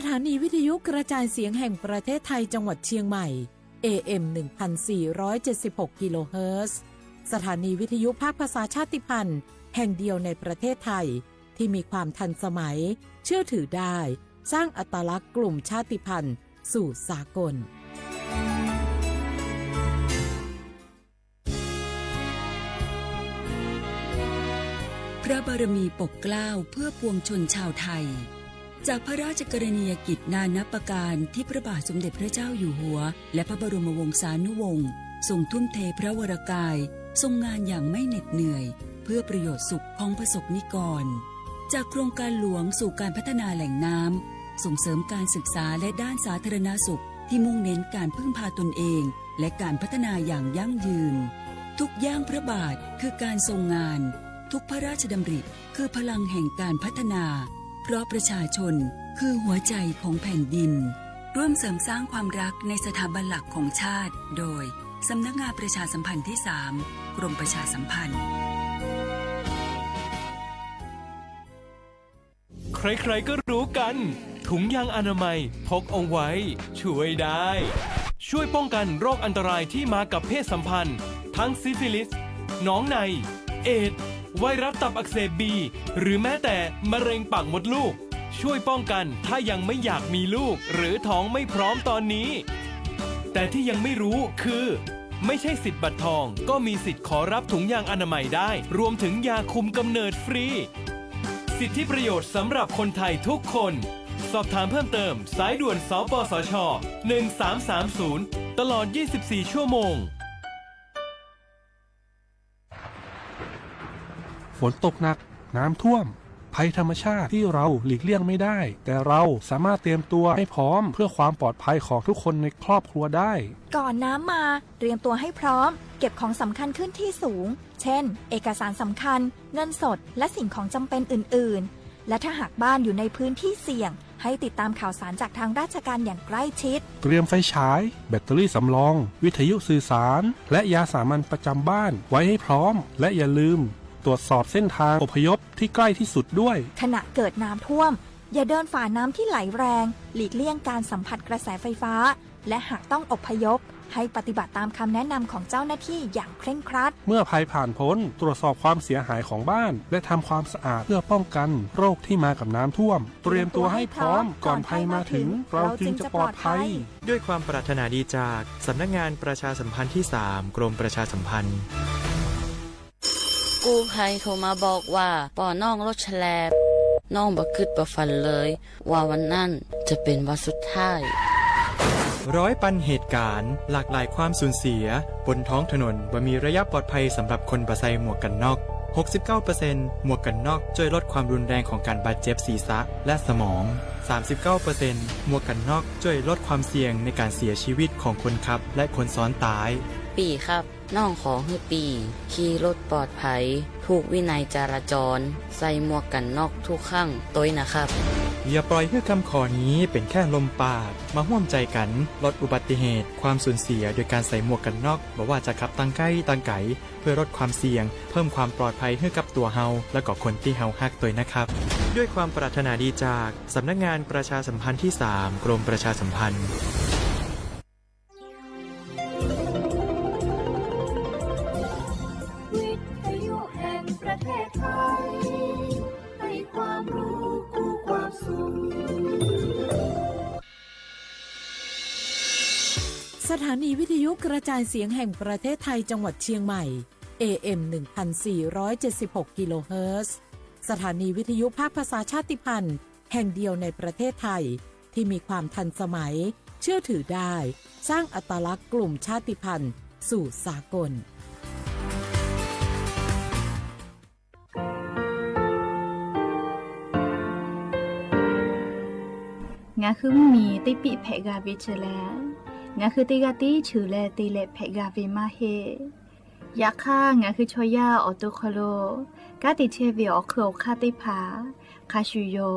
สถานีวิทยุกระจายเสียงแห่งประเทศไทยจังหวัดเชียงใหม่ เอเอ็ม หนึ่งพันสี่ร้อยเจ็ดสิบหก กิโลเฮิรตซ์ สถานีวิทยุภาคภาษาชาติพันธุ์แห่งเดียวในประเทศไทย ที่มีความทันสมัย เชื่อถือได้ สร้างอัตลักษณ์กลุ่มชาติพันธุ์สู่สากล พระบารมีปกเกล้าเพื่อปวงชนชาวไทย จากพระราชกรณียกิจนานับประการที่พระบาทสมเด็จพระเจ้าอยู่หัว และพระบรมวงศานุวงศ์ทรงทุ่มเทพระวรกาย ทรงงานอย่างไม่เหน็ดเหนื่อย เพื่อประโยชน์สุขของประสบนิกร จากโครงการหลวงสู่การพัฒนาแหล่งน้ำ ส่งเสริมการศึกษาและด้านสาธารณสุขที่มุ่งเน้นการพึ่งพาตนเอง และการพัฒนาอย่างยั่งยืน ทุกย่างพระบาทคือการทรงงาน ทุกพระราชดำริคือพลังแห่งการพัฒนา เพราะประชาชนคือหัวใจของแผ่นดิน ร่วมเสริมสร้างความรักในสถาบันหลักของชาติ โดย สำนักงานประชาสัมพันธ์ที่สาม กรมประชาสัมพันธ์ ใครๆก็รู้กัน ถุงยางอนามัยพกเอาไว้ ช่วยได้ ช่วยป้องกันโรคอันตรายที่มากับเพศสัมพันธ์ ทั้งซิฟิลิส หนองใน เอดส์ ไวรัสตับอักเสบบี หรือแม้แต่มะเร็งปากมดลูก ช่วยป้องกันถ้ายังไม่อยากมีลูก หรือท้องไม่พร้อมตอนนี้ แต่ที่ยังไม่รู้คือ ไม่ใช่สิทธิ์บัตรทอง ก็มีสิทธิ์ขอรับถุงยางอนามัยได้ รวมถึงยาคุมกำเนิดฟรี สิทธิประโยชน์สำหรับคนไทยทุกคน สอบถามเพิ่มเติม สายด่วน สปสช หนึ่งสามสามศูนย์ ตลอด ยี่สิบสี่ ชั่วโมง ฝนตกหนัก น้ำท่วม ภัยธรรมชาติที่เราหลีกเลี่ยงไม่ได้ แต่เราสามารถเตรียมตัวให้พร้อมเพื่อความปลอดภัยของทุกคนในครอบครัวได้ ก่อนน้ำมา เตรียมตัวให้พร้อม เก็บของสำคัญขึ้นที่สูง เช่น เอกสารสำคัญ เงินสด และสิ่งของจำเป็นอื่นๆ และถ้าหากบ้านอยู่ในพื้นที่เสี่ยง ให้ติดตามข่าวสารจากทางราชการอย่างใกล้ชิด เตรียมไฟฉาย แบตเตอรี่สำรอง วิทยุสื่อสาร และยาสามัญประจำบ้านไว้ให้พร้อม และอย่าลืมตรวจสอบเส้นทางอพยพที่ใกล้ที่สุดด้วย ขณะเกิดน้ำท่วม อย่าเดินฝ่าน้ำที่ไหลแรง หลีกเลี่ยงการสัมผัสกระแสไฟฟ้า และหากต้องอพยพ ให้ปฏิบัติตามคำแนะนำของเจ้าหน้าที่อย่างเคร่งครัด เมื่อภัยผ่านพ้น ตรวจสอบความเสียหายของบ้าน และทำความสะอาดเพื่อป้องกันโรคที่มากับน้ำท่วม เตรียมตัวให้พร้อมก่อนภัยมาถึง เราจึงจะปลอดภัย ด้วยความปรารถนาดีจากสำนักงานประชาสัมพันธ์ที่สาม กรมประชาสัมพันธ์ กู้ภัยโทรมาบอกว่า ป้อน้องรถแฉลบ น้องบ่คิดบ่ฝันเลย ว่าวันนั้นจะเป็นวันสุดท้าย ร้อยปันเหตุการณ์ หลากหลายความสูญเสีย บนท้องถนนบ่มีระยะปลอดภัยสำหรับคนบ่ใส่หมวกกันน็อก หกสิบเก้าเปอร์เซ็นต์ หมวกกันน็อกช่วยลดความรุนแรงของการบาดเจ็บศีรษะและสมอง สามสิบเก้าเปอร์เซ็นต์ หมวกกันน็อกช่วยลดความเสี่ยงในการเสียชีวิตของคนขับและคนซ้อนท้าย ปี่ครับ น้องขอหื้อปี่ขี่รถปลอดภัย ถูกวินัยจราจร ใส่หมวกกันน็อกทุกครั้งตวยนะครับ อย่าปล่อยหื้อคำขอนี้เป็นแค่ลมปาก มาฮ่วมใจกันลดอุบัติเหตุ ความสูญเสียโดยการใส่หมวกกันน็อก บ่ว่าจะขับตังใก้ตังไก๋ เพื่อลดความเสี่ยง เพิ่มความปลอดภัยหื้อกับตั๋วเฮา และก็คนตี้เฮาฮักตวยนะครับ ด้วยความปรารถนาดีจากสำนักงานประชาสัมพันธ์ที่สาม กรมประชาสัมพันธ์ วิทยุแห่งประเทศไทย ให้ความรู้คู่ความสุข สถานีวิทยุกระจายเสียงแห่งประเทศไทยจังหวัดเชียงใหม่ เอเอ็ม หนึ่งพันสี่ร้อยเจ็ดสิบหก กิโลเฮิรตซ์ สถานีวิทยุภาคภาษาชาติพันธุ์แห่งเดียวในประเทศไทย ที่มีความทันสมัย เชื่อถือได้ สร้างอัตลักษณ์กลุ่มชาติพันธุ์สู่สากล Ngaˬ hui mvuhˇmiˬ teˇ piˆ hpehꞈ g'a ve chi leh, ngaˬ hui teˇ g'aˇ tiˉ cheuˬ leh te leh hpehꞈ g'a ve maˇ heˆ. Yaꞈ hk'aˇ, ngaˬ hui chaw yaˇ awˬ to hk'aw lo kanˉ te chehˇ ve awˬ hk'eun awˬ hk'aˇ teˇ hpaˍ hk'a shuˍ yoˬ.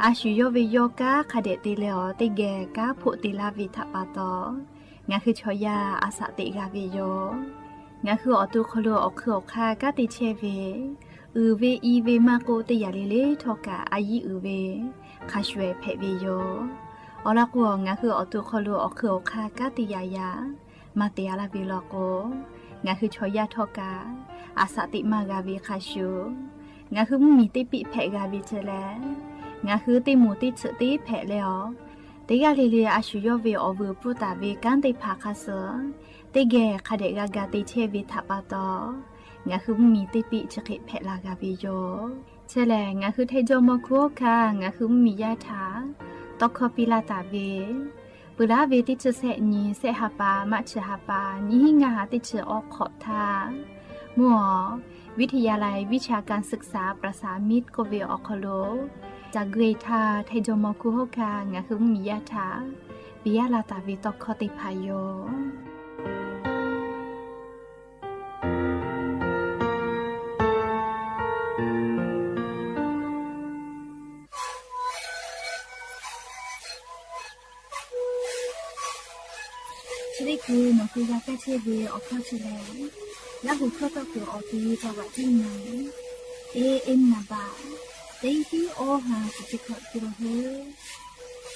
A shuˍ yawˇ ve yawˇ kanˉ hk'a dehꞈ te leh awˬ teˇ geh kanˉ hpoˆ te laˇ ve htaꞈ pa taw, ngaˬ hui chaw yaˇ a shaꞈ teꞈ g'a ve yoˬ. Ngaˬ hui awˬ to hk'aw lo awˬ hk'eun awˬ hk'aˇ kanˉ te chehˇ ve, uiˍ ve i ve maˇ k'oˆ, teˇ yanˇ le le htawˇ kaꞈ a yiˉ uiˍ ve, hk'a shuˍ-ehˍ hpehꞈ ve yoˬ. Awˬ lawn k'o, ngaˬ hui awˬ to hk'aw lo awˬ hk'eun awˬ hk'aˇ kanˉ te yaꞈ yaꞈ maˇ te-a laˇ ve law k'o, ngaˬ hui chaw yaˇ htawˇ kaꞈ a shaꞈ teꞈ maˇ g'a ve hk'a shuˍ, ngaˬ hui mvuhˇmiˬ teˇ piˆ hpehꞈ g'a ve ceh leh, ngaˬ hui teˇ moˍ teˇ tsuhꞈ teˇ hpehꞈ leh awˬ, teˇ g'aˇ le le a shu yawˇ ve awˬ vuiˬ pfuhˇ taˍ ve kanˉ teˇ hpaˍ hk'a suh teˇ geh hk'a dehꞈ g'a ga te chehˇ ve htaꞈ pa taw, ngaˬ hui mvuhˇmiˬ teˇ piˆ chi hk'e hpehꞈ la g'a ve yoˬ. Chi lehˬ, ngaˬ hui Htaiˇ jawˇmawˇ hkunˉ hawˉ hkanˇ ngaˬ hui mvuhˇmiˬ yaˇ htaꞈ tawˇ hkawˇ piˇ laˇ taˍ ve, peuˬ laˉ ve teˇ chi sehˆ nyi, sehˆ ha pa, March ha pa, nyiˇ hinˉ ngaˇ ha teˇ chi awˇ hk'awꞈ htaˇ, mvuhˇ awˬ วิทยาลัยวิชาการศึกษาประสานมิตร k'oˆ ve awˬ hk'aw lo, ca gui htaˇ Htaiˇ jawˇmawˇ hkunˉ hawˉ hkanˇ ngaˬ hui mvuhˇmiˬ yaˇ htaꞈ piˇ laˇ taˍ ve tawˇ hkawˇ teˇ hpaˍ yoˬ. Chi teˇ hkui nawˬ hui g'a kaˇ chehˇ ve awˬ hkawˇ chi lehˬ, Laˇ huˍ hkawˇ tawˇ kuiˬ awˬ ti จังหวัดเชียงใหม่ เอเอ็ม naˍ baꞈ teˇ hiˉ awˇ ha chi teˇ hkawꞈ te la hui.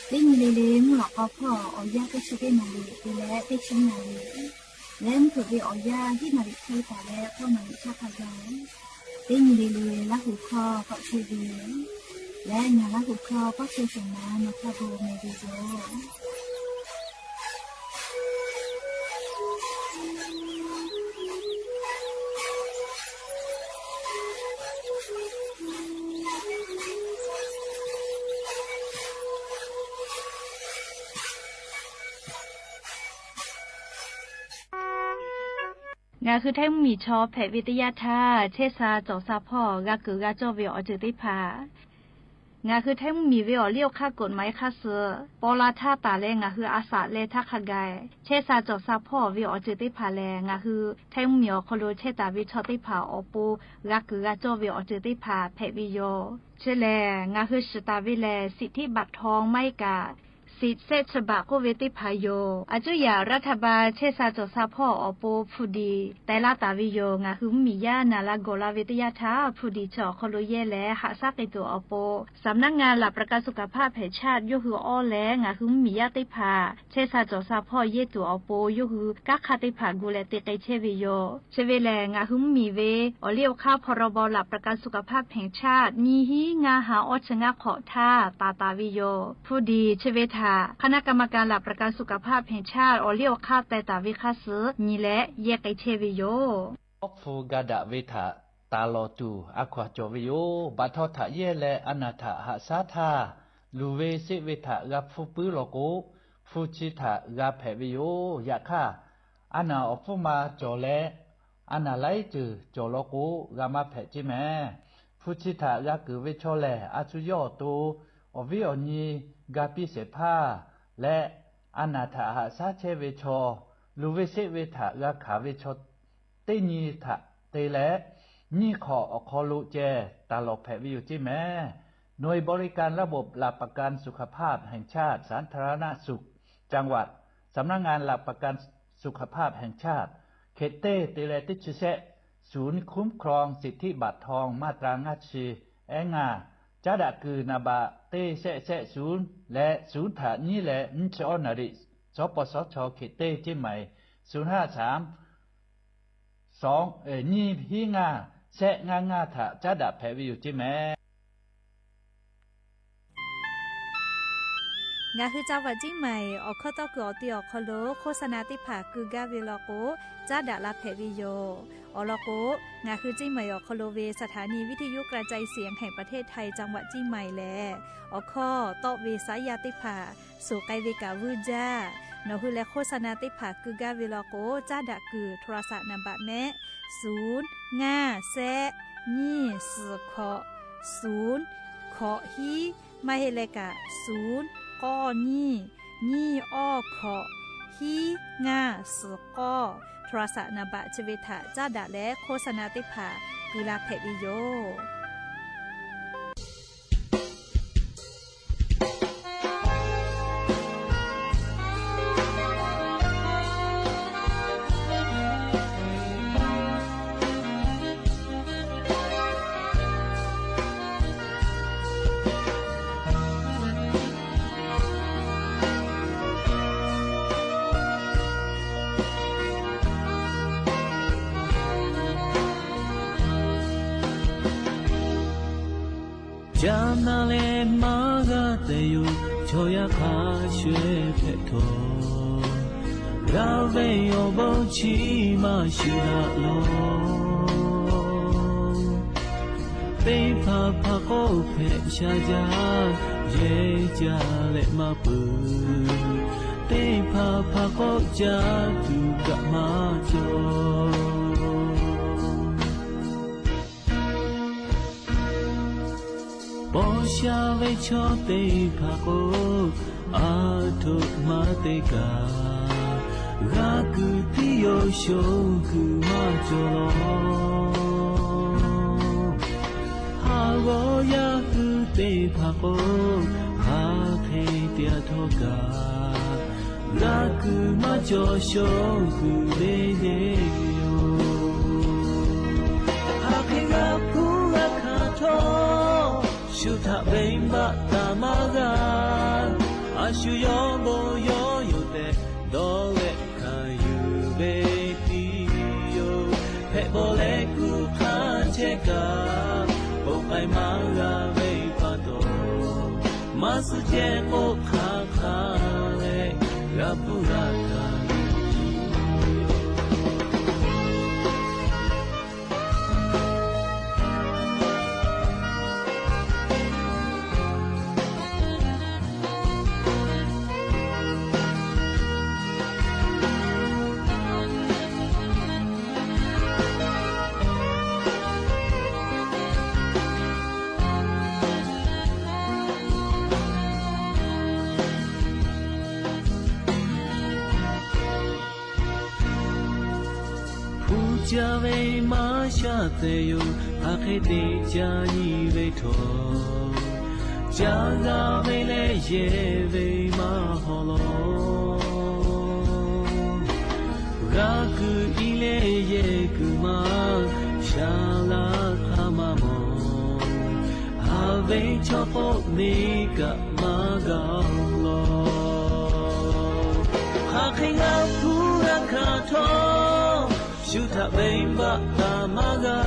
Teˇ nyi le le mvuhˇ lawꞈ k'aw hpawˇ awˬ yanˇ teˇ chi teˇ naˍ riˍ te leh teˇ chi naˍ riˍ leh mvuhˇ hpeuꞈ ve awˬ yanˇ hiˉ naˍ riˍ hk'e taˍ leh k'awˇ naˍ riˍ htaˇ hk'a gaˬ, teˇ nyi le le Laˇ huˍ hkawˇ k'awꞈ chehˇ ve leh ngaˬ Laˇ huˍ hkawˇ k'awꞈ chehˇ shawˍ ma nawˬ htaˇ bon meh ve yoˬ. Ngaˬ hui Htaiˇ mvuhˇmiˬ chaw hpehꞈ ve teˇ yanˇ htaˇ, chehˇ sha cawˬ sha hpawˇ g'a kuiˬ g'a cawˇ ve awˬ ceuˬ teˇ hpaˍ, ngaˬ hui Htaiˇ mvuhˇmiˬ ve awˬ liˇ awˬ hk'aˇ กฎหมาย hk'aˇ suh paw la htaˇ taˍ leh ngaˬ hui a shaꞈ leh htaˇ hk'a gaˬ, chehˇ sha cawˬ sha hpawˇ ve awˬ ceuˬ teˇ hpaˍ lehˬ, ngaˬ hui Htaiˇ mvuhˇmiˬ awˬ hk'aw lo chehˇ taˍ ve chaw teˇ hpaˍ awˬ pon g'a kuiˬ g'a cawˇ ve awˬ ceuˬ teˇ hpaˍ hpehꞈ ve yoˬ. Chi lehˬ, ngaˬ hui shiˍ taˍ ve lehˬ, สิทธิบัตรทอง maˇ heˆ kaꞈ สิทธิ์ sehˆ chi baꞈ k'oˆ ve teˇ hpaˍ yoˬ. A cuˉ yaꞈ รัฐบาล chehˇ sha cawˬ sha hpawˇ awˬ pon hpu diˍ teh laˇ taˍ ve yoˬ. Ngaˬ hui mvuhˇmiˬ yaˇ naˍ la gawˬ la ve teˇ yanˇ htaˇ, hpu diˍ chi awˬ hk'aw lo yehˇ leh haꞈ shaˉ k'ai tuˬ awˬ pon สำนักงานหลักประกันสุขภาพแห่งชาติ yawˇ hui awˇ leh ngaˬ hui mvuhˇmiˬ yaˇ teˇ hpaˍ chehˇ sha cawˬ sha hpawˇ yehˇ tuˬ awˬ pon yawˇ hui kanˉ hk'aˇ teˇ hpaˍ gu leh te k'ai chehˇ ve yoˬ. Chi ve lehˬ, ngaˬ hui mvuhˇmiˬ ve awˬ liˇ awˬ hk'aˇ พรบ หลักประกันสุขภาพแห่งชาติ nyiˇ hinˉ ngaˇ ha awˇ chi ngaˇ hk'awꞈ htaˇ taˍ taˍ ve yoˬ. Hpu diˍ chi ve htaꞈ คณะกรรมการหลักประกันสุขภาพแห่งชาติ awˬ liˇ awˬ hk'aˇ teh taˍ ve hk'aˇ suh nyi leh yehˇ k'ai chehˇ ve yoˬ. Awˉ hpu ga daꞈ ve htaꞈ taˍ lawˬ tuˬ a hkaw-anˬ cawˬ ve yoˬ. Baꞈ htawˇ htaꞈ yehˇ leh a naˬ htaꞈ haꞈ shaˉ htaˇ, luˬ ve seˆ ve htaꞈ g'a hpfuhˇ puiˉ law k'o, hpu chi htaꞈ g'a hpehꞈ ve yoˬ. Yaꞈ hk'aˇ, a naˬ awˬ hpfuhˇ ma cawˬ leh a naˬ laiˉ ceuˬ cawˬ law k'o, g'a maˇ hpehꞈ ceˇ mehˍ. Hpu chi htaꞈ g'a kuiˬ ve chaw lehˬ, a shu yawˇ awˬ to awˬ viˉ awˬ nyi ga piˇ shehˍ hpaˇ leh, a naˬ htaꞈ haꞈ shaˉ chehˇ ve chaw, luˬ ve seˆ ve htaꞈ g'a hkanˍ ve chaw teˇ nyi htaꞈ te leh, nyiˇ hk'awꞈ awˬ hk'aw lo ceh taˍ lawˬ hpehꞈ ve yoˬ ceˇ mehˍ. หน่วยบริการระบบหลักประกันสุขภาพแห่งชาติ สาธารณสุขจังหวัด สำนักงานหลักประกันสุขภาพแห่งชาติ เขต teˇ te leh teˇ chi shehˆ ศูนย์คุ้มครองสิทธิบัตรทอง มาตรา ngaˇ chi ehˉ ngaˇ, caˉ daꞈ kuiˬ หนึ่ง baꞈ teˇ shehˆ shehˆ ศูนย์ leh ศูนย์ htaꞈ nyiˉ leh nyiˇ chi awˇ naˍ riˍ สปสช เขต teˇ เชียงใหม่ ศูนย์ห้าสาม nyiˇ hinˉ ngaˇ shehˆ ngaˇ ngaˇ htaꞈ caˉ daꞈ hpehꞈ ve yoˬ ceˇ mehˍ. Ngaˬ hui จังหวัดเชียงใหม่ awˬ hkawˇ tawˇ kuiˬ awˬ ti awˬ hk'aw lo โฆษณา teˇ hpaˍ keu gaˇ ve law k'o, caˉ daꞈ la hpehꞈ ve yoˬ. Awˬ lawn k'o, ngaˬ hui เชียงใหม่ awˬ hk'aw lo ve สถานีวิทยุกระจายเสียงแห่งประเทศไทย จังหวัดเชียงใหม่ lehˬ, awˬ hkawˇ tawˆ ve saˉ yaˇ teˇ hpaˍ suhˍ k'ai ve kaꞈ vuiˇ jaˇ. Nawˬ hui leh โฆษณา teˇ hpaˍ keu gaˇ ve law k'o, caˉ daꞈ kuiˬ โทรศัพท์ naˍ baꞈ mehˆ ศูนย์ ngaˇ แซะ nyiˇ suhˍ hkawꞈ ศูนย์ hkawꞈ hiˉ, maˇ heˆ leh kaꞈ ศูนย์ k'awˇ nyiˇ, nyiˇ awˇ hkawꞈ, hiˉ ngaˇ suhˍ k'awˇ, โทรศัพท์ naˍ baꞈ chi ve htaꞈ caˉ daꞈ leh โฆษณา teˇ hpaˍ keu la hpehꞈ ve yoˬ. Caˇ naˇ leh maˇ g'a tehˬ yoˬ, chaw yaˇ hk'a shuˍ-eˬ hpehꞈ htawˇ, g'a ve awˬ bon chi maˇ shuˍ daꞈ lawˬ. Teˇ hpaˍ hpaˍ k'oˆ hpehꞈ sha jaˇ, yehˇ caˇ leh maˇ peuˬ. Teˇ hpaˍ hpaˍ k'oˆ caˇ tuˬ kaꞈ maˇ cawˬ. Paw sha ve chaw teˇ hpaˍ k'o, aˬ htoꞈ ma te kaꞈ, g'a kuiˬ tiˉ yoˬ, shoˍ kuiˬ maˇ cawˬ lawˬ. Haˍ g'awˇ yaˇ hui teˇ hpaˍ k'o, hk'aˬ hk'e te a htawˇ kaꞈ, g'a kuiˬ maˇ cawˬ, shoˍ kuiˬ le le yoˬ. Hk'aˬ hk'e g'a hpuˇ g'a hkanˍ htawˇ, shu htaꞈ venˇbaˆ taˍ maˇ g'a. A shu yawˇ bon yawˇ yoˬ tehꞈ dawˇ leh hkanˍ yuˬ ve tiˉ yoˬ. Hpehꞈ bawˬ leh kuˬ hk'a chehˇ kaꞈ, bon k'ai maˇ g'a ve pa taw, maˇ suh ceh k'oˆ hk'aˬ hk'aˬ leh, g'a hpuˇ g'a hkanˍ Hpu caˇ ve maˇ shaˉ tehˬ yoˬ, hk'aˬ hk'e te caˇ nyi ve htawˇ, caˇ g'a ve leh yehˬ ve maˇ hawˍ lawˬ. G'a kuiˬ i leh yehˬ kuiˬ maˇ shaˍ laˇ hk'aˇ maˇ mawˬ. Haˍ ve chaw k'oˆ neˇ kaꞈ maˇ g'a lawˬ. Hk'aˬ hk'e g'a hpuˇ g'a hkanˍ htawˇ, shu htaꞈ venˇbaˆ taˍ maˇ g'a.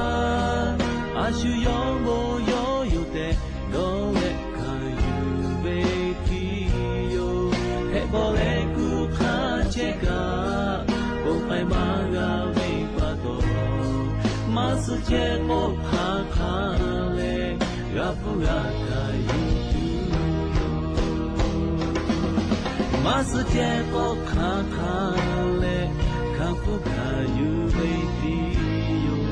A shu yawˇ bon yawˇ yoˬ tehꞈ dawˇ leh hkanˍ yuˬ ve tiˉ yoˬ. Hpehꞈ bawˬ leh kuˬ hk'a chehˇ kaꞈ, bon k'ai maˇ g'a ve pa taw, maˇ suh ceh k'oˆ hk'aˬ hk'aˬ leh, g'a hpuˇ g'a hkanˍ yuˬ tuˬ yoˬ. Maˇ suh ceh k'oˆ hk'aˬ hk'aˬ leh, g'a hpuˇ g'a hkanˍ yuˬ ve tiˉ yoˬ.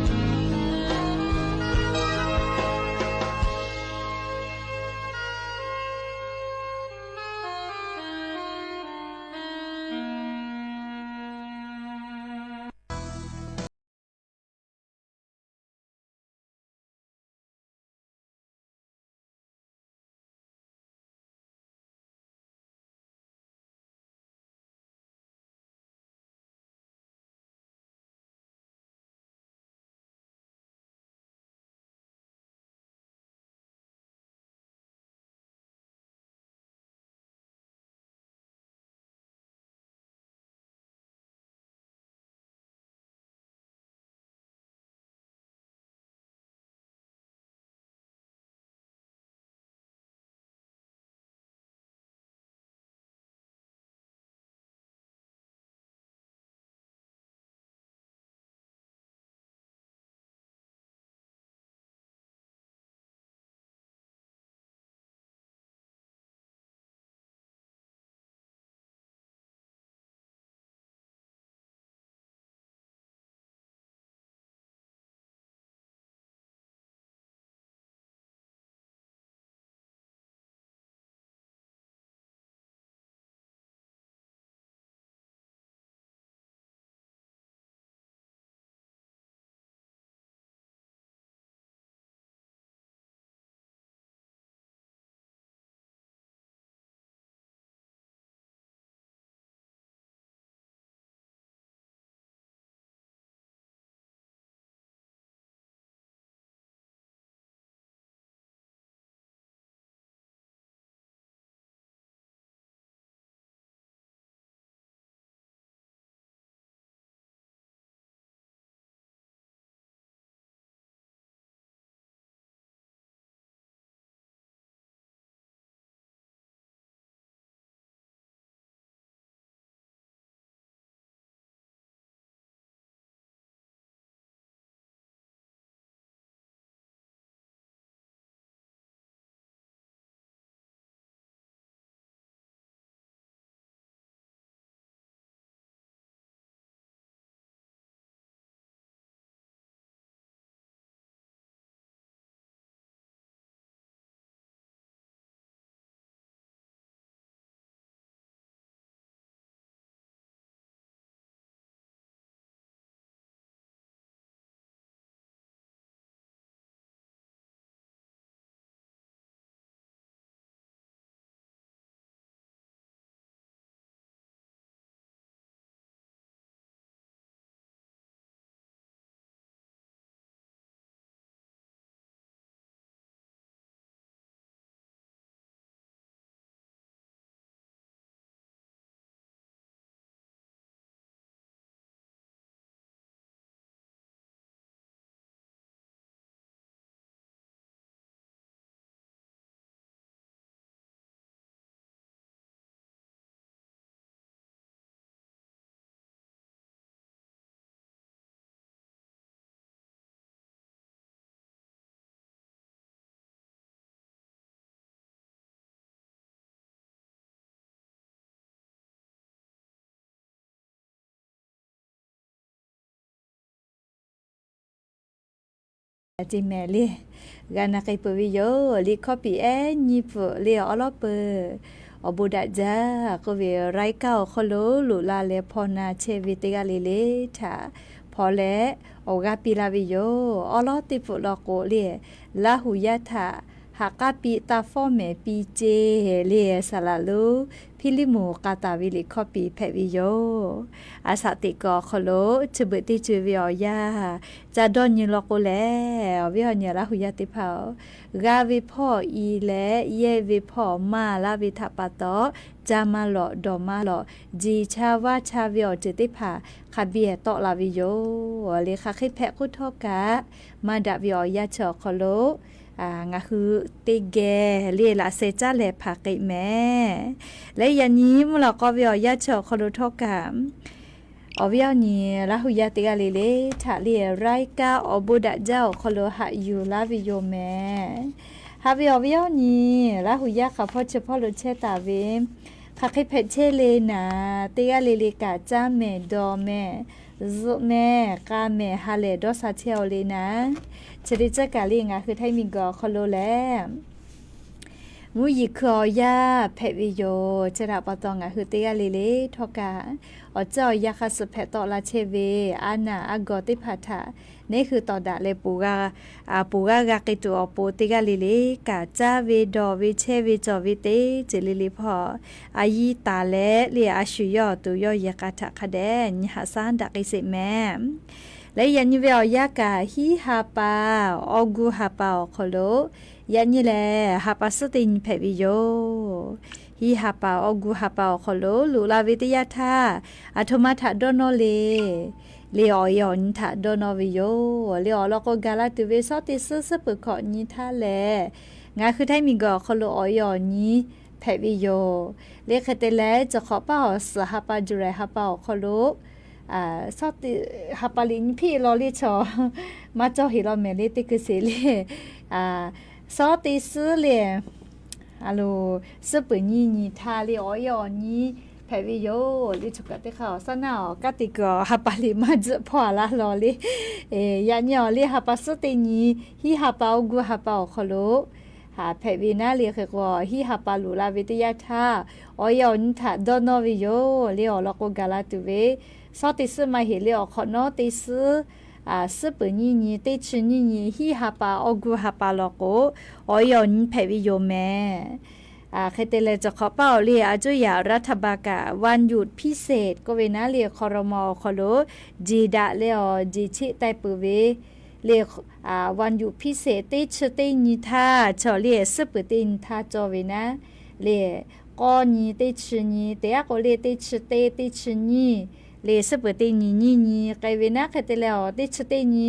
ceˇ mehˍ le. G'a na k'ai peuˬ ve yoˬ. Liꞈ hkawˇ piˍ ehˉ nyiˇ pfuhˍ le awˬ lawˉ peuˬ, awˬ bon daꞈ jaˇ k'oˆ ve รายการ awˬ hk'aw lo loꞈ la leh hpaw na chehˇ ve teˇ g'aˇ le le htaꞈ hpaw leh awˬ g'aˇ piˇ laˇ ve yoˬ. Awˉ lawˉ teˇ pfuhˍ law k'o le, Laˇ huˍ yaˇ htaꞈ ha k'aˉ piˇ taˇ fawˉ mehˍ piˇ ceˇ le. Saˍ laꞈ lonˉ Hpiˇliˇmonˍ k'a taˍ ve liꞈ hkawˇ piˍ hpehꞈ ve yoˬ. A shaꞈ teꞈ kuiˬ awˬ hk'aw lo chi beuꞈ teˇ ceuˬ ve awˬ yanˇ ca dawˇ nyi law k'o lehˬ, awˬ viˉ awˬ nyi Laˇ huˍ yaˇ teˇ hpaˍ-oˬ, g'a ve hpawˇ i leh yehˇ ve hpawˇ maˇ laˇ ve htaꞈ pa taw, ca maˇ lawꞈ dawˬ maˇ lawꞈ, jeˬ cha vaˇ cha ve awˬ ceuˬ teˇ hpaˍ hk'a biˇ tawˆ la ve yoˬ. Le hk'aˬ hk'e hpehꞈ k'oˆ htawˇ kaꞈ, maˇ daꞈ ve awˬ yanˇ chi awˬ hk'aw lo ngaˬ hui teˇ geh le laꞈ sheh caˉ leh hpanˍ k'ai mehˍ. Leh yaꞈ nyi mvuhˇ lawꞈ k'aw ve awˬ yanˇ chi awˬ hk'aw lo htawˇ kaꞈ, awˬ viˉ awˬ nyi Laˇ huˍ yaˇ teˇ g'aˇ le le htaꞈ le รายการ awˬ bon daꞈ jaˇ awˬ hk'aw lo haꞈ yuˬ laˇ ve yoˬ mehˍ. Haꞈ ve awˬ viˉ awˬ nyi Laˇ huˍ yaˇ hk'aˬ hpawˇ chi hpawˇ lo chehˇ taˍ ve, hk'aˬ hk'e hpehꞈ chehˇ le naˍ, teˇ g'aˇ le le kaꞈ caˇ mehˍ dawˬ mehˍ zuhꞈ mehˍ k'a mehˍ ha lehˬ dawˇ sha chehˇ-aw le naˍ. Chi teˇ ceuˬ kaꞈ le ngaˬ hui Htaiˇ miˬguiˬ awˬ hk'aw lo lehˬ, mvuhˇ yeˬ hkui awˬ yanˇ hpehꞈ ve yoˬ. Chi htaꞈ pa taw ngaˬ hui teˇ g'aˇ le le htawˇ kaꞈ, awˬ ceuˬ awˬ yanˇ hk'a suhˍ hpehꞈ tawˆ la chehˇ ve a naˬ a gawˬ teˇ hpaˍ htaꞈ neˉ hui tawˍ daꞈ leh ponˬ g'aˇ g'a k'ai tuˬ awˬ pon teˇ g'aˇ le le kaꞈ caˇ ve dawˬ ve chehˇ ve cawˬ ve teˇ ceuˬ le le hpawˇ a yiˇ taˍ leh le a shu yawˇ awˬ to yawˇ yehˬ k'a htaꞈ hk'a dehꞈ nyi haꞈ shaˉ daꞈ k'ai sheˍ mehˍ. Leh yaꞈ nyi ve awˬ yanˇ kaꞈ hiˉ ha pa awˇ gu ha pa awˬ hk'aw lo yaꞈ nyi lehˬ ha pa suhˉ teˇ nyi hpehꞈ ve yoˬ. Hiˉ ha pa awˇ gu ha pa awˬ hk'aw lo loꞈ la ve teˇ yanˇ htaˇ, aˬ htoꞈ ma htaꞈ dawˇ nawˇ le, le awˬ e awˬ nyi htaꞈ dawˇ nawˇ ve yoˬ. Le awˬ lawn k'o gaˬ la tuˬ ve suhˉ teˇ suhˉ suhˉ peuˬ hkawꞈ nyi htaˇ lehˬ, ngaˬ hui Htaiˇ miˬguiˬ awˬ hk'aw lo awˬ e awˬ nyi hpehꞈ ve yoˬ. Le hk'e te leh, cawˬ hk'awꞈ paˇ awˬ suhˍ ha pa July ha pa awˬ hk'aw lo suhˉ teˇ ha pa liꞈ nyi hpiˆ law le chaw maˇ cawˇ heˍ law mehˍ le teˇ hkui sheˍ le. Suhˉ teˇ suhˉ le a lo, suhˉ peuˬ nyi nyi htaˇ le awˬ e awˬ nyi hpehꞈ ve yoˬ. Le chaw kaꞈ teˇ hk'a awˬ shaˉ naˆ awˬ kanˉ te kuiˬ awˬ ha pa liꞈ maˇ tzuhˆ hpawˇ a laˇ law le. Yaꞈ nyi awˬ le ha pa suhˉ teˇ nyi, hiˉ ha pa awˇ gu ha pa awˬ hk'aw lo hpehꞈ ve naˉ le. Hk'e k'o hiˉ ha pa loꞈ la ve teˇ yanˇ htaˇ, awˬ e awˬ nyi htaꞈ dawˇ nawˇ ve yoˬ. Le awˬ lawn k'o gaˬ la tuˬ ve suhˉ teˇ suhˉ maˇ heˆ le awˬ hk'awꞈ nawˉ teˇ suhˉ, suhˉ peuˬ nyi nyi teˇ chi nyi nyi hiˉ ha pa awˇ gu ha pa law k'o, awˬ e awˬ nyi hpehꞈ ve yoˬ mehˍ. Hk'e te leh, cawˬ hk'awꞈ paˇ awˬ le a cuˇ yaꞈ รัฐบาล kaꞈ วันหยุดพิเศษ k'oˆ ve naˉ le hk'aw raw ma awˬ hk'aw lo jeˬ daꞈ leh awˬ jeˬ cheˆ taiˇ peuˬ ve le, วันหยุดพิเศษ teˇ chi teˇ nyi htaˇ chaw le suhˉ peuˬ teˇ nyi htaˇ cawˬ ve naˉ le, k'awˇ nyi teˇ chi nyi teˇ aˉ k'o le teˇ chi teˇ teˇ chi nyiˇ le suhˉ peuˬ teˇ nyi nyiˇ nyi k'ai ve naˉ. Hk'e te leh awˬ teˇ chi teˇ nyi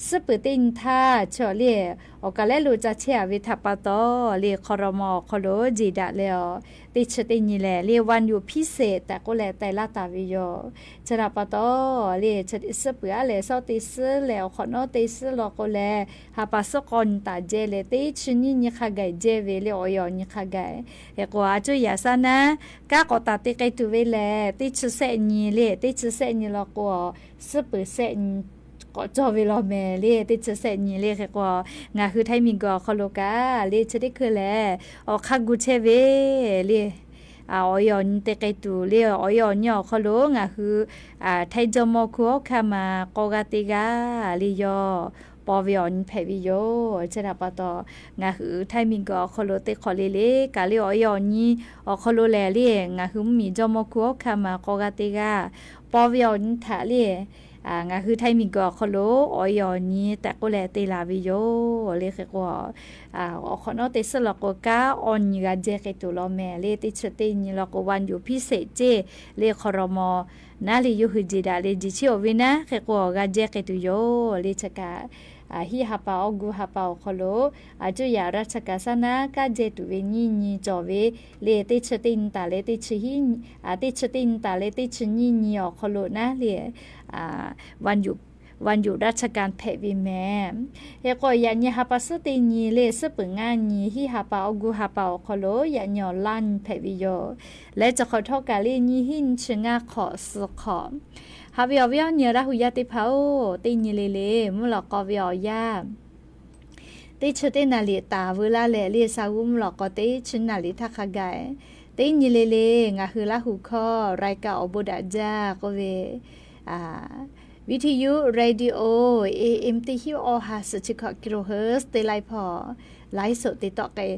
suhˉ peuˬ teˇ nyi htaˇ chaw le awˬ kaˬ lehˉ lo ca chehˇ a ve htaꞈ pa taw le hk'aw raw ma awˬ hk'aw lo jeˬ daꞈ leh awˬ teˇ chi teˇ nyi lehˬ le วันหยุดพิเศษ tehꞈ k'oˆ leh taiˍ laˇ taˍ ve yoˬ. Chi htaꞈ pa taw le suhˉ peuˬ aˉ lehˬ suhˉ teˇ suhˉ lehˬ awˬ hk'awꞈ nawˉ teˇ suhˉ law k'o lehˬ, ha pa suhˉ k'awˇ nyi taˍ jehˇ leh teˇ chi nyiˇ nyi hk'a gaˬ jehˇ ve le awˬ e awˬ nyi hk'a gaˬ. Hk'e k'o a cuˇ yaꞈ shaˉ naˉ, kanˉ k'awꞈ taˍ te k'ai tuˬ ve lehˬ teˇ chi sehˆ nyi le teˇ chi sehˆ nyi law k'o, suhˉ peuˬ sehˆ nyi k'awꞈ cawˬ ve law mehˍ le teˇ chi sehˆ nyi le. Hk'e k'o ngaˬ hui Htaiˇ miˬguiˬ awˬ hk'aw lo kaꞈ le chi teˇ hkui lehˬ awˬ hk'aˇ gu chehˇ ve le awˬ e awˬ nyi te k'ai tuˬ le awˬ e awˬ nyi awˬ hk'aw lo ngaˬ hui Htaiˇ jawˇmawˇ hkuˇ awˉ hkanˇ ma k'awˇ g'aˇ teˇ g'aˇ le yawˇ paw ve awˬ nyi hpehꞈ ve yoˬ. Chi htaꞈ pa taw ngaˬ hui Htaiˇ miˬguiˬ awˬ hk'aw lo teˇ hk'awꞈ le le kaꞈ le awˬ e awˬ nyi awˬ hk'aw lo lehˬ le ngaˬ hui mvuhˇmiˬ jawˇmawˇ hkuˇ awˉ hkanˇ ma k'awˇ g'aˇ teˇ g'aˇ paw ve awˬ nyi htaꞈ le ngaˬ hui Htaiˇ miˬguiˬ awˬ hk'aw lo awˬ e awˬ nyi tehꞈ k'oˆ leh te la ve yoˬ le. Hk'e k'o awˬ hk'awꞈ nawˉ teˇ suhˉ law k'o kanˉ awˬ nyi g'a jehˇ k'ai tuˬ law mehˍ le teˇ chi teˇ nyi law k'o วันหยุดพิเศษ ceˇ le hk'aw raw ma naˉ le yawˇ hui jeˬ daꞈ leh jeˬ cheˆ-oˬ ve naˉ. Hk'e k'o awˬ g'a jehˇ k'ai tuˬ yoˬ le chi kaꞈ hiˉ ha pa awˇ gu ha pa awˬ hk'aw lo a cuˇ yaꞈ รัฐบาล shaˉ naˉ kanˉ jehˇ tuˬ ve nyiˇ nyi cawˬ ve le teˇ chi teˇ nyi taˍ leh teˇ chi hiˉ, teˇ chi teˇ nyi taˍ leh teˇ chi nyiˇ nyi awˬ hk'aw lo naˉ le วันหยุดราชการ hpehꞈ ve mehˍ. Hk'e k'o yaꞈ nyi ha pa suhˉ teˇ nyi le suhˉ peuˬ ngaˇ nyi hiˉ ha pa awˇ gu ha pa awˬ hk'aw lo yaꞈ nyi awˬ laˇ nyi hpehꞈ ve yoˬ. Leh cawˬ hk'awꞈ htawˇ kaꞈ le nyi hiˉ nyi chi ngaˇ hk'awꞈ suh hk'awꞈ. Haꞈ ve awˬ viˉ awˬ nyi Laˇ huˍ yaˇ teˇ hpaˍ-oˬ, teˇ nyi le le mvuhˇ lawꞈ k'aw ve awˬ yanˇ Teˇ chi teˇ naˍ riˍ taˍ veu laˇ leh le, sa g'uˇ mvuhˇ lawꞈ k'aw teˇ chi naˍ riˍ htaˇ hk'a gaˬ, teˇ nyi le le ngaˬ hui Laˇ huˍ hkawˇ รายการ awˬ bon daꞈ jaˇ k'oˆ ve, viˉ htiˇ yuˇ radio A M teˇ hinˉ awˇ ha suhˍ chi hkawꞈ kilohertz teˇ laiˉ hpawˇ ไลฟ์สด te tawˆ k'ai,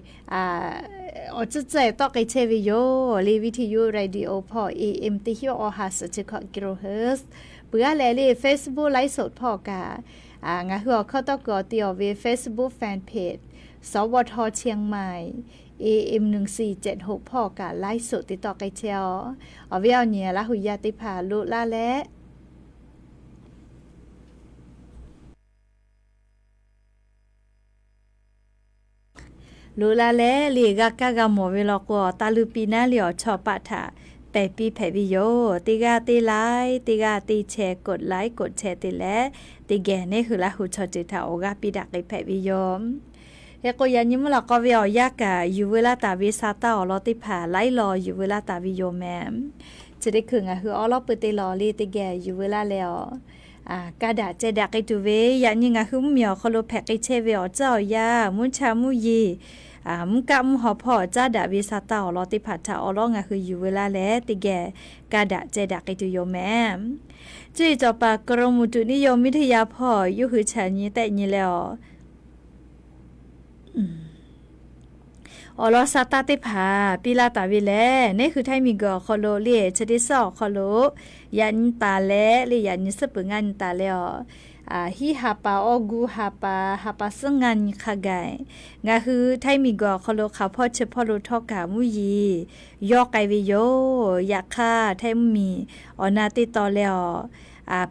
awˬ tcuhˉ tcuhˉ tawˆ k'ai chehˇ ve yoˬ le. Viˉ htiˇ yuˇ radio hpawˇ A M teˇ hinˉ awˇ ha suhˍ chi hkawꞈ kilohertz, peuˬ aˉ leh le Facebook ไลฟ์สด hpawˇ kaꞈ, ngaˬ hui awˬ hkawˇ tawˇ kuiˬ awˬ te awˬ ve Facebook fan page สวท เชียงใหม่ A M หนึ่งสี่เจ็ดหก hpawˇ kaꞈ ไลฟ์สด te tawˆ k'ai chehˇ-oˆ. Awˬ viˉ awˬ nyi Laˇ huˍ yaˇ teˇ hpaˍ loꞈ laˇ leh loꞈ la leh le g'a kaˇ g'a mawˬ ve law k'o, taˇ luˇ piˇ naˉ le awˬ chawˇ paˆ htaꞈ pehˬ piˇ hpehꞈ ve yoˬ. Teˇ g'aˇ teˇ laiˉ, teˇ g'aˇ teˇ chehˇ กดไลค์ กดแชร์ te leh, teˇ geh neˉ hui Laˇ huˍ chaw ceuˬ htaꞈ awˬ g'aˇ piˇ daꞈ k'ai hpehꞈ ve yoˬ. Hk'e k'o, yaꞈ nyi mvuhˇ lawꞈ k'aw ve awˬ yanˇ kaꞈ yuˬ veu laˇ taˍ ve sa taˇ awˬ lawn teˇ hpaˍ laiˉ law yuˬ veu laˇ taˍ ve yoˬ mehˍ. Chi teˇ hkui ngaˬ hui awˉ lawˉ pui te law le teˇ geh yuˬ veu laˇ leh-oˬ, kaˇ daꞈ ceh daꞈ k'ai tuˬ ve, yaꞈ nyi ngaˬ hui mvuhˇmiˬ awˬ hk'aw lo hpehꞈ k'ai chehˇ ve awˬ tcuhˉ awˬ yanˇ, mvuhˇ cha mvuhˇ yeˬ, mvuhˇ kaˆ mvuhˇ haw hpawˇ caˉ daꞈ ve sa taˇ awˬ lawn teˇ hpaˍ htaꞈ awˉ lawˉ ngaˬ hui yuˬ veu laˇ leh teˇ geh kaˇ daꞈ ceh daꞈ k'ai tuˬ yoˬ mehˍ. Cuˇ yiˍ cawˬ paˍ กรมอุตุนิยมวิทยา hpawˇ yawˇ hui chaꞈ nyi tehˆ nyi leh-oˬ, awˬ lawn sa taˇ teˇ hpaˍ piˇ laˇ taˍ ve lehˬ, neˉ hui Htaiˇ miˬguiˬ awˬ hk'aw lo le chi teˇ suhˉ awˬ hk'aw lo yaꞈ nyi taˍ leh le, yaꞈ nyi suhˉ peuˬ ngaˇ nyi taˍ leh-oˬ, hiˉ ha pa awˇ gu ha pa, ha pa suhˉ ngaˇ nyi hk'a gaˬ, ngaˬ hui Htaiˇ miˬguiˬ awˬ hk'aw lo hk'aˬ hpawˇ chi hpawˇ lo htawˇ kaꞈ mvuhˇ yeˬ yawˇ k'ai ve yoˬ. Yaꞈ hk'aˇ Htaiˇ mvuhˇmiˬ awˬ na teˇ taw leh-oˬ,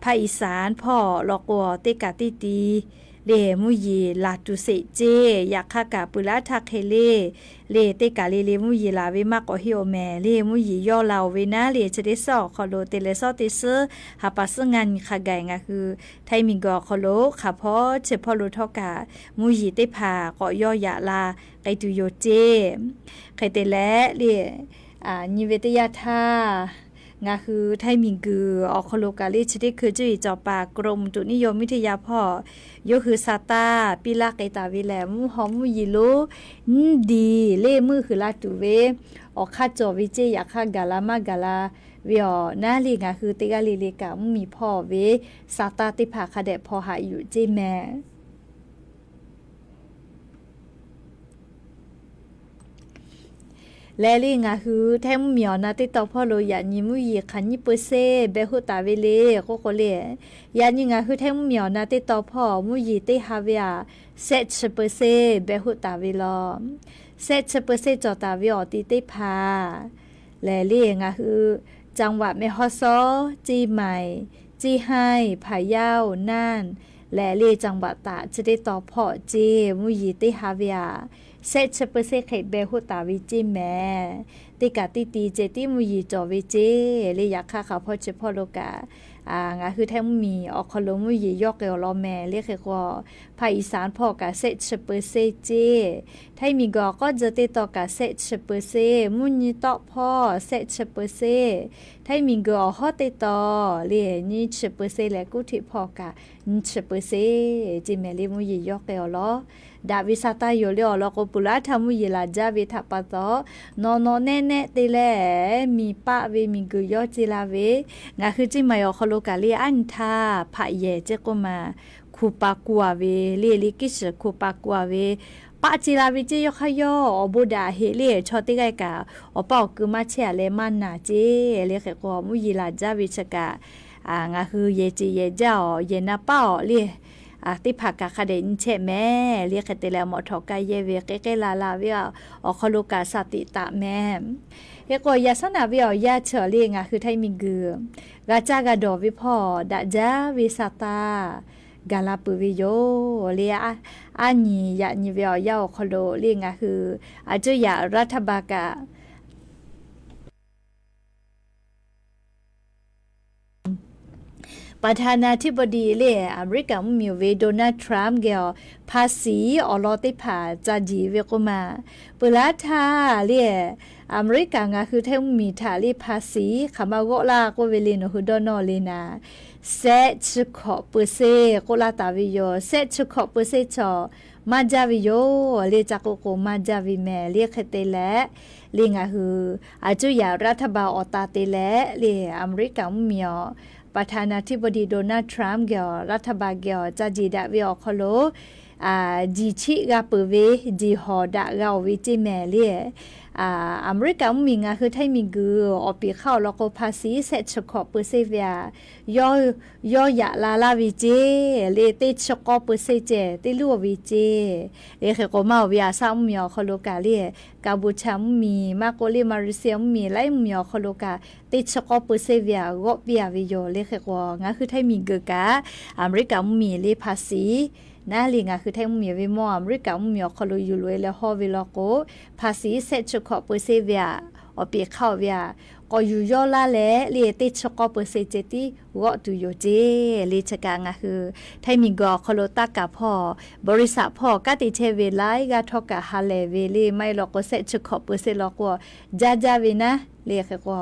ภาคอีสาน hpawˇ law k'o, teˇ kaꞈ teˇ ti le mvuhˇ yeˬ laˬ tuˬ sheˍ ceˇ. Yaꞈ hk'aˇ kaꞈ peuˬ laˇ htaˇ hk'e le, le teˇ kaˬ le le mvuhˇ yeˬ laˬ ve maˇ k'awꞈ heˆ-oˬ mehˍ. Le mvuhˇ yeˬ yawˇ la-oˬ ve naˉ le chi teˇ suhˉ awˬ hk'aw lo te leh suhˉ teˇ suhˉ ha pa suhˉ ngaˇ nyi hk'a gaˬ ngaˬ hui Htaiˇ miˬguiˬ awˬ hk'aw lo hk'aˬ hpawˇ chi hpawˇ lo htawˇ kaꞈ mvuhˇ yeˬ teˇ hpaˍ k'awꞈ yawˇ yaꞈ la k'ai tuˬ yoˬ ceˇ. Hk'e te leh le, nyi ve teˇ yanˇ htaˇ, ngaˬ hui Htaiˇ miˬguiˬ awˬ hk'aw lo kaꞈ le chi teˇ hkui cuˇ yiˍ cawˬ paˍ กรมอุตุนิยมวิทยา hpawˇ yawˇ hui sa taˇ piˇ laˇ k'ai taˍ ve lehˬ, mvuhˇ haw mvuhˇ yeˬ lonˉ nyiˇ diˬ le meuˆ huiˍ la tuˬ ve awˬ hk'aˇ cawˬ ve ceˇ. Yaꞈ hk'aˇ gaˬ la maˇ gaˬ la ve awˬ naˉ le ngaˬ hui teˇ g'aˇ le le kaꞈ mvuhˇmiˬ hpawˇ ve sa taˇ teˇ hpaˍ hk'a dehꞈ hpaw haꞈ yuˬ ceˇ mehˍ. Lehˬ le ngaˬ hui Htaiˇ mvuhˇmiˬ awˬ na teˇ taw hpawˇ lo yaꞈ nyi mvuhˇ yeˬ hk'aˬ nyiˇ เปอร์เซ็นต์ beh hoˆ taˍ ve le k'oˆ k'o le, yaꞈ nyi ngaˬ hui Htaiˇ mvuhˇmiˬ awˬ na teˇ taw hpawˇ mvuhˇ yeˬ teˇ ha ve aꞈ shehˆ chi เปอร์เซ็นต์ beh hoˆ taˍ ve law. Shehˆ chi เปอร์เซ็นต์ cawˬ taˍ ve awˬ ti teˇ hpaˍ lehˬ le ngaˬ hui จังหวัดแม่ฮ่องสอน Ceˇ maiˍ, Ceˇ haiˇ, Hpaˍ yaˇ-oˬ, Naˇ lehˬ le จังหวัดตาก chi teˇ taw hpawˇ ceˇ mvuhˇ yeˬ teˇ ha ve aꞈ shehˆ chi เปอร์เซ็นต์ hk'e beh hoˆ taˍ ve ceˇ mehˍ. Teˇ kaꞈ teˇ ti ceh tiˉ mvuhˇ yeˬ cawˬ ve ceˇ le. Yaꞈ hk'aˇ hk'aˬ hpawˇ chi hpawˇ lo kaꞈ ngaˬ hui Htaiˇ mvuhˇmiˬ awˬ hk'aw lo mvuhˇ yeˬ yawˇ k'ai awˬ lawn mehˍ le. Hk'e k'o, ภาคอีสาน hpawˇ kaꞈ shehˆ chi เปอร์เซ็นต์ ceˇ. Htaiˇ miˬguiˬ awˬ k'awˉ tcuh teˇ taw kaꞈ shehˆ chi เปอร์เซ็นต์, mvuhˇ nyi tawˆ hpawˇ shehˆ chi เปอร์เซ็นต์, Htaiˇ miˬguiˬ awˬ hawˉ teˇ taw le nyiˇ chi เปอร์เซ็นต์ leh kuˉ htiꞈ hpawˇ kaꞈ nyiˇ chi เปอร์เซ็นต์ ceˇ mehˍ le mvuhˇ yeˬ yawˇ k'ai awˬ lawn. Daꞈ ve sa taˇ yoˬ le awˬ lawn k'o, peuˬ laˇ htaˇ mvuhˇ yeˬ laˬ jaˇ ve htaꞈ pa taw, nawˬ nawˬ nehˆ nehˆ te leh miˬ paˆ ve miˬguiˬ yawˇ ceˇ la ve, ngaˬ hui Ceˇ maiˍ awˬ hk'aw lo kaꞈ le aˉ nyi htaˇ hpaꞈ yehˬ ceˇ k'oˆ ma, hku pa ku-a ve le, le kiˉ shiˍ hku pa ku-a ve, paˆ ceˇ la ve ceˇ. Yawˇ hk'aˇ yawˇ awˬ bon daꞈ heꞈ le chaw teˇ g'aˇ kaꞈ awˬ paˇ awˬ ku maˇ chehˇ-a leh maˇ naˬ ceˇ le. Hk'e k'o, mvuhˇ yeˬ laˬ jaˇ ve chi kaꞈ ngaˬ hui yehˬ ceˬ yehˬ jaˇ-awˬ, yehˬ na paˆ-awˬ le teˇ hpaˍ kaꞈ hk'a dehꞈ nyi chehˇ mehˍ le. Hk'e te leh mawꞈ htawꞈ ka yehˇ ve k'e k'e la la ve awˬ hk'aw lo kaꞈ shaˍ tiꞈ taˍ mehˍ. Hk'e k'o, yaꞈ shaˉ naꞈ ve awˬ yanˇ chi awˬ le ngaˬ hui Htaiˇ miˬguiˬ g'a caˇ g'a dawˬ ve hpawˇ daꞈ jaˇ ve sa taˇ gaˬ la peuˬ ve yoˬ le. Aˉ nyi yaꞈ nyi ve awˬ yanˇ awˬ hk'aw lo le ngaˬ hui a cuˇ yaꞈ รัฐบาล kaꞈ ประธานาธิบดี le, Aˍmeˍriˆkaˍ mvuhˇmiˬ ve Donald Trump geh awˬ hpa siˍ awˬ lawn teˇ hpaˍ ca jiˬ ve k'oˆ ma. Peuˬ laˇ htaˇ le, Aˍmeˍriˆkaˍ ngaˬ hui Htaiˇ mvuhˇmiˬ htaꞈ le hpa siˍ hk'aˬ ma g'awˆ laˇ k'oˆ ve le, nawˬ hui dawˇ nawˇ le naˍ, แสน chi hkawꞈ เปอร์เซ็นต์ k'oˆ laˇ taˍ ve yoˬ. แสน chi hkawꞈ เปอร์เซ็นต์ chaw maˇ jaˇ ve yoˬ le. Ca k'oˆ k'o maˇ jaˇ ve mehˍ le. Hk'e te leh le, ngaˬ hui a cuˇ yaꞈ รัฐบาล awˬ ta te leh le, Aˍmeˍriˆkaˍ mvuhˇmiˬ awˬ ประธานาธิบดี Donald Trump geh awˬ รัฐบาล geh awˬ ca jiˬ daꞈ ve awˬ hk'aw lo jiˬ chiˆ g'a peuˬ ve, jiˬ hawˍ daꞈ g'a-oˬ ve ceˇ mehˍ le. Aˍmeˍriˆkaˍ mvuhˇmiˬ ngaˬ hui Htaiˇ miˬguiˬ awˬ piˍ hk'aˇ awˬ lawn k'o hpa siˍ แสน chi hkawꞈ เปอร์เซ็นต์ ve aꞈ, yawˇ yaꞈ la laˇ ve ceˇ le. Teˇ chi k'awˇ เปอร์เซ็นต์ ceh teˇ luˉ-oˬ ve ceˇ le. Hk'e k'o maˇ-oˬ ve, aˬ saˆ mvuhˇmiˬ awˬ hk'aw lo kaꞈ le, Kaˍboˍchaˍ mvuhˇmiˬ maˇ k'oˆ le, Maˍriˍsiˍ mvuhˇmiˬ, Laˇ mvuhˇmiˬ awˬ hk'aw lo kaꞈ teˇ chi k'awˇ เปอร์เซ็นต์ ve aꞈ g'awˆ piˇ-a ve yoˬ le. Hk'e k'o ngaˬ hui Htaiˇ miˬguiˬ kaꞈ Aˍmeˍriˆkaˍ mvuhˇmiˬ le hpa siˍ naˉ le, ngaˬ hui Htaiˇ mvuhˇmiˬ ve mawˇ Aˍmeˍriˆkaˍ mvuhˇmiˬ awˬ hk'aw lo yuˬ loꞈ-e leh hawˇ ve law k'o, hpa siˍ แสน chi hkawꞈ เปอร์เซ็นต์ ve aꞈ, awˬ piˍ hk'aˇ-oˬ ve aꞈ k'awꞈ yuˬ yawˇ laˇ leh le, teˇ chi k'awˇ เปอร์เซ็นต์ ceh tiˉ g'awˆ tuˬ yoˬ ceˇ le. Chi kaꞈ ngaˬ hui Htaiˇ miˬguiˬ awˬ hk'aw lo taˇ kaˍ hpawˇ, บริษัท hpawˇ kanˉ te chehˇ ve laiˉ g'aˇ htawˇ kaꞈ ha lehˬ ve le, maˇ heˆ law k'o แสน chi hkawꞈ เปอร์เซ็นต์ law k'o jaˇ jaˇ ve naˉ le. Hk'e k'o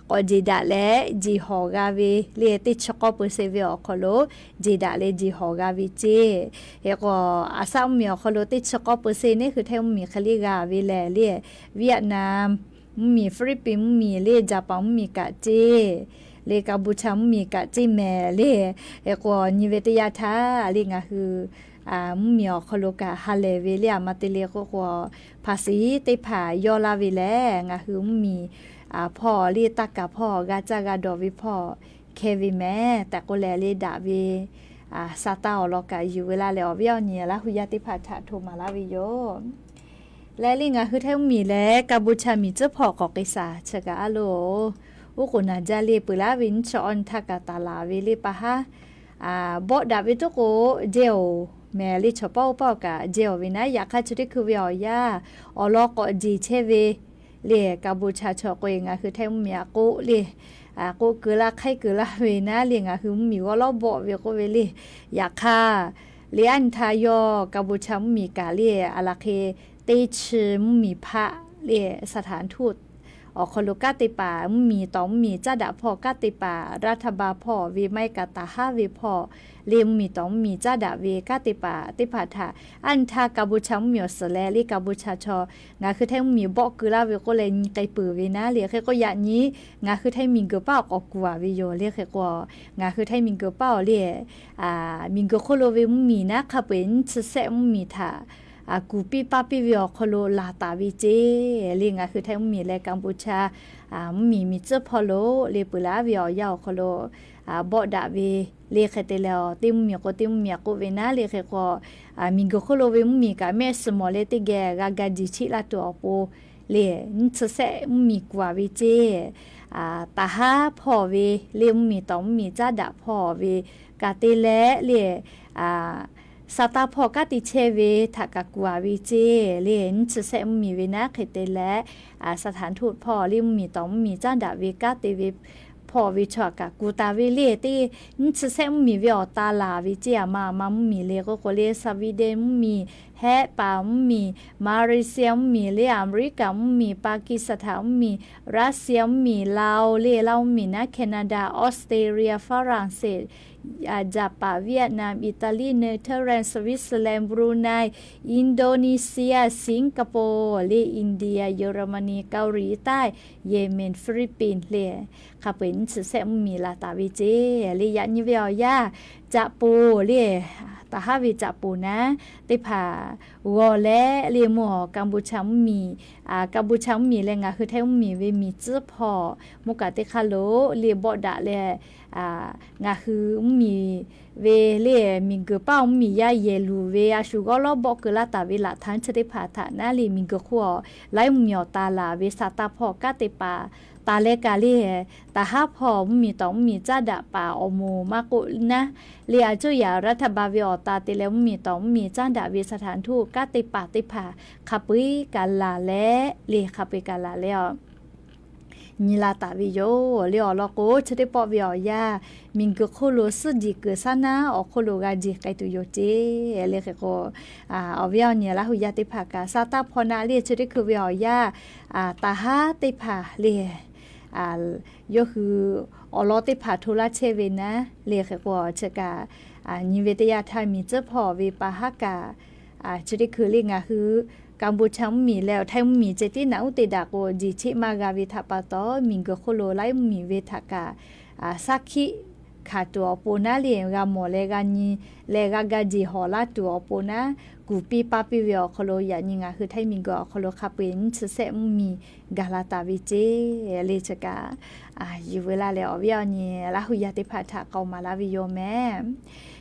k'awꞈ jeˬ daꞈ leh jiˬ hawˍ g'a ve le, teˇ chi k'awˇ เปอร์เซ็นต์ ve awˬ hk'aw lo jeˬ daꞈ leh jiˬ hawˍ g'a ve ceˇ. Hk'e k'o aˬ saˆ mvuhˇmiˬ awˬ hk'aw lo teˇ chi k'awˇ เปอร์เซ็นต์ neˉ hui Htaiˇ mvuhˇmiˬ hk'e le g'a ve lehˬ le, Vietnam mvuhˇmiˬ, Philippines mvuhˇmiˬ le, Japan mvuhˇmiˬ kaꞈ ceˇ le, Kaˍboˍchaˍ mvuhˇmiˬ kaꞈ ceˇ mehˍ le. Hk'e k'o nyi ve teˇ yanˇ htaˇ le ngaˬ hui mvuhˇmiˬ awˬ hk'aw lo kaꞈ ha lehˬ ve le, aˬ ma te le k'oˆ k'o hpa siˍ teˇ hpaˍ yawˇ laˇ ve lehˬ, ngaˬ hui mvuhˇmiˬ hpawˇ le taˇ kaˍ hpawˇ g'a caˇ g'a dawˬ ve hpawˇ hkeh ve mehˍ tehꞈ k'oˆ leh le daꞈ ve, saˍtanˍ awˬ lawn kaꞈ yuˬ ve laˇ leh awˬ viˉ awˬ nyi Laˇ hu yaˇ teˇ hpaˍ htaꞈ hto maˍ laˇ ve yoˬ. Leh le ngaˬ hui Htaiˇ mvuhˇmiˬ leh Kaˍboˍchaˍ miˬ tcuhˉ hpawˇ k'awꞈ k'ai shaˍ chi kaꞈ a loˬ, oˉ k'oˍ naˍ jaˇ le peuˬ laˇ ve nyiˇ chi awˇ nyi htaˇ kaꞈ taˍ laˬ ve le pa haˉ bawˆ daꞈ ve tuˉ k'o, jehˇ-oˬ mehˍ le chaw paˇ oˇ paˇ-oˬ kaꞈ jehˇ-oˬ ve naˉ. Yaꞈ hk'aˇ chi teˇ hkui ve awˬ yanˇ awˬ lawn k'awꞈ jeˬ chehˇ ve le, Kaˍboˍchaˍ chaw k'o-e ngaˬ hui Htaiˇ mvuhˇmiˬ aꞈ k'oˆ le, k'oˆ keu laˇ hk'aiˉ keu laˇ ve naˉ le, ngaˬ hui mvuhˇmiˬ g'awˇ lawˉ bawˆ ve k'oˆ ve le. Yaꞈ hk'aˇ le a nyi htaˇ yawˇ Kaˍboˍchaˍ mvuhˇmiˬ kaꞈ le, aˬ laˬ hk'e teˇ chi mvuhˇmiˬ hpaˆ le สถานทูต awˬ hk'aw lo kanˉ te paˍ, mvuhˇmiˬ tawˍ mvuhˇmiˬ caˉ daꞈ hpawˇ kanˉ te paˍ, รัฐบาล hpawˇ ve maˇ heˆ kaꞈ taˍ haˉ ve hpawˇ le mvuhˇmiˬ tawˍ mvuhˇmiˬ caˉ daꞈ ve kanˉ te paˍ teˇ hpaˍ htaꞈ a nyi htaˇ Kaˍboˍchaˍ mvuhˇmiˬ awˬ suhˍ leh le Kaˍboˍchaˍ chaw ngaˬ hui Htaiˇ mvuhˇmiˬ bawˆ keu laˇ ve k'oˆ leh nyi k'ai peuˬ ve naˉ le. Hk'e k'o yaꞈ nyi ngaˬ hui Htaiˇ miˬguiˬ paˇ awˬ k'awꞈ kuˬ-a ve yoˬ le. Hk'e k'o ngaˬ hui Htaiˇ miˬguiˬ paˇ awˬ le miˬguiˬ hk'oˆ lo ve mvuhˇmiˬ naˉ hk'a peu-eˬ nyiˇ chi sehˆ mvuhˇmiˬ htaꞈ kuˬ piˇ paˇ piˇ ve awˬ hk'aw lo laˬ taˍ ve ceˇ le. Ngaˬ hui Htaiˇ mvuhˇmiˬ leh Kaˍboˍchaˍ mvuhˇmiˬ miˬ tcuhˉ hpawˇ lo le peuˬ laˇ ve awˬ yanˇ awˬ hk'aw lo bawˆ daꞈ ve le. Hk'e te leh teˇ mvuhˇmiˬ k'o teˇ mvuhˇmiˬ k'oˆ ve naˉ le. Hk'e k'o miˬ guiˬ hk'oˆ lo ve mvuhˇmiˬ kaꞈ mehˆ suhˍ mawˬ leh teˇ geh g'a ga jiˬ chiˆ laˇ tuˬ awˬ pon le nyiˇ chi sehˆ mvuhˇmiˬ kuˬ-a ve ceˇ. Taˍ haˉ hpawˇ ve le mvuhˇmiˬ tawˍ mvuhˇmiˬ caˉ daꞈ hpawˇ ve kaꞈ te leh le, saˍtanˍ hpawˇ kanˉ te chehˇ ve htaꞈ kaꞈ kuˬ-a ve ceˇ le nyiˇ chi sehˆ mvuhˇmiˬ ve naˉ. Hk'e te leh saˍtanˍ hpawˇ le mvuhˇmiˬ tawˍ mvuhˇmiˬ caˉ daꞈ ve kanˉ te ve hpawˇ ve chaw kaꞈ kuˬ taˍ ve le. Teˇ nyiˇ chi sehˆ mvuhˇmiˬ ve awˬ ta laˬ ve ceˇ. Aˬ ma aˬ ma mvuhˇmiˬ le k'oˆ k'o le Sweden mvuhˇmiˬ, Hehˆ paˍ mvuhˇmiˬ, Maˍriˍsiˍ mvuhˇmiˬ le, Aˍmeˍriˆkaˍ mvuhˇmiˬ, Paˍkiˍsaˍtanˍ mvuhˇmiˬ, Raˇsiˍa mvuhˇmiˬ, Lao le Lao mvuhˇmiˬ naˉ, Canada, Australia, Faraˍsaˍ, Jaˍpaˍ, Vietnam, Italy, Netherlands, Switzerland, Brunei, Indonesia, Singapore le, India, Germany, เกาหลีใต้, Yemen, Philippines le hk'a peu-eˬ nyiˇ chi sehˆ mvuhˇmiˬ laˬ taˍ ve ceˇ le. Yaꞈ nyi ve awˬ yanˇ caꞈ poˍ le, taˍ haˉ ve caꞈ poˍ naˉ teˇ hpaˍ g'aw leh le mvuhˇ awˬ Kaˍboˍchaˍ mvuhˇmiˬ, Kaˍboˍchaˍ mvuhˇmiˬ leh ngaˬ hui Htaiˇ mvuhˇmiˬ ve miˬ tcuhˉ hpawˇ mvuhˇ kaꞈ teˇ hk'aˇ lo le bawˆ daꞈ leh ngaˬ hui mvuhˇmiˬ ve le miˬguiˬ paˇ mvuhˇmiˬ yaˇ yehˬ luˬ ve a shu g'awˇ lawˉ bawˆ keu laˇ taˍ ve laꞈ htaˇ chi teˇ hpaˍ htaꞈ naˉ le miˬguiˬ hk'oˆ awˬ laiˉ mvuhˇmiˬ awˬ ta laˬ ve saˍtanˍ hpawˇ kanˉ te paˍ taˍ leh kaꞈ le, taˍ haˉ hpawˇ mvuhˇmiˬ tawˍ mvuhˇmiˬ caˉ daꞈ paˍ awˬ moˍ maˇ k'oˆ naˉ le, a cuˇ yaꞈ รัฐบาล ve awˬ ta te leh mvuhˇmiˬ tawˍ mvuhˇmiˬ caˉ daꞈ ve saˍtanˍ htaˇ kanˉ te paˍ teˇ hpaˍ hk'a peu-eˬ kaꞈ laˬ leh le, hk'a peu-eˬ kaꞈ laˬ leh awˬ nyi la taˍ ve yoˬ le. Awˬ lawn k'o, chi teˇ pawˆ ve awˬ yanˇ, miˬguiˬ hk'oˆ lo suhˉ jeˬ kuiˬ shaˉ naˉ awˬ hk'oˆ lo g'a jeˬ k'ai tuˬ yoˬ ceˇ le. Hk'e k'o, awˬ viˉ awˬ nyi Laˇ huˍ yaˇ teˇ hpaˍ kaꞈ sa taˇ hpaw naˆ le, chi teˇ hkui ve awˬ yanˇ, taˍ haˉ teˇ hpaˍ le, yawˇ hui awˬ lawn teˇ hpaˍ hto laˇ chehˇ ve naˉ le. Hk'e k'o, chi kaꞈ nyi ve teˇ yanˇ htaˇ, miˬ tcuhˉ hpawˇ ve pa haˉ kaꞈ, chi teˇ hkui le ngaˬ hui Kaˍbuˍchaˍ mvuhˇmiˬ leh awˬ Htaiˇ mvuhˇmiˬ ceh tiˉ naꞈ uˉ te daꞈ k'o, jeˬ cheˆ maˇ g'a ve htaꞈ pa taw, miˬguiˬ hk'oˆ lo laiˉ mvuhˇmiˬ ve htaꞈ kaꞈ saˉ hkiˆ hkanˍ tuˬ awˬ pon naˉ le, g'a mawˬ leh g'a nyi leh g'a ga jeˬ hawˍ laˇ tuˬ awˬ pon naˉ, kuˬ piˇ paˇ piˇ ve awˬ hk'aw lo, yaꞈ nyi ngaˬ hui Htaiˇ miˬguiˬ awˬ hk'aw lo hk'a peu-eˬ nyiˇ chi sehˆ mvuhˇmiˬ gaˬ la taˍ ve ceˇ le. Chi kaꞈ, yuˬ ve laˇ leh awˬ viˉ awˬ nyi Laˇ huˍ yaˇ teˇ hpaˍ htaꞈ k'aoˍ maˍ laˇ ve yoˬ mehˍ.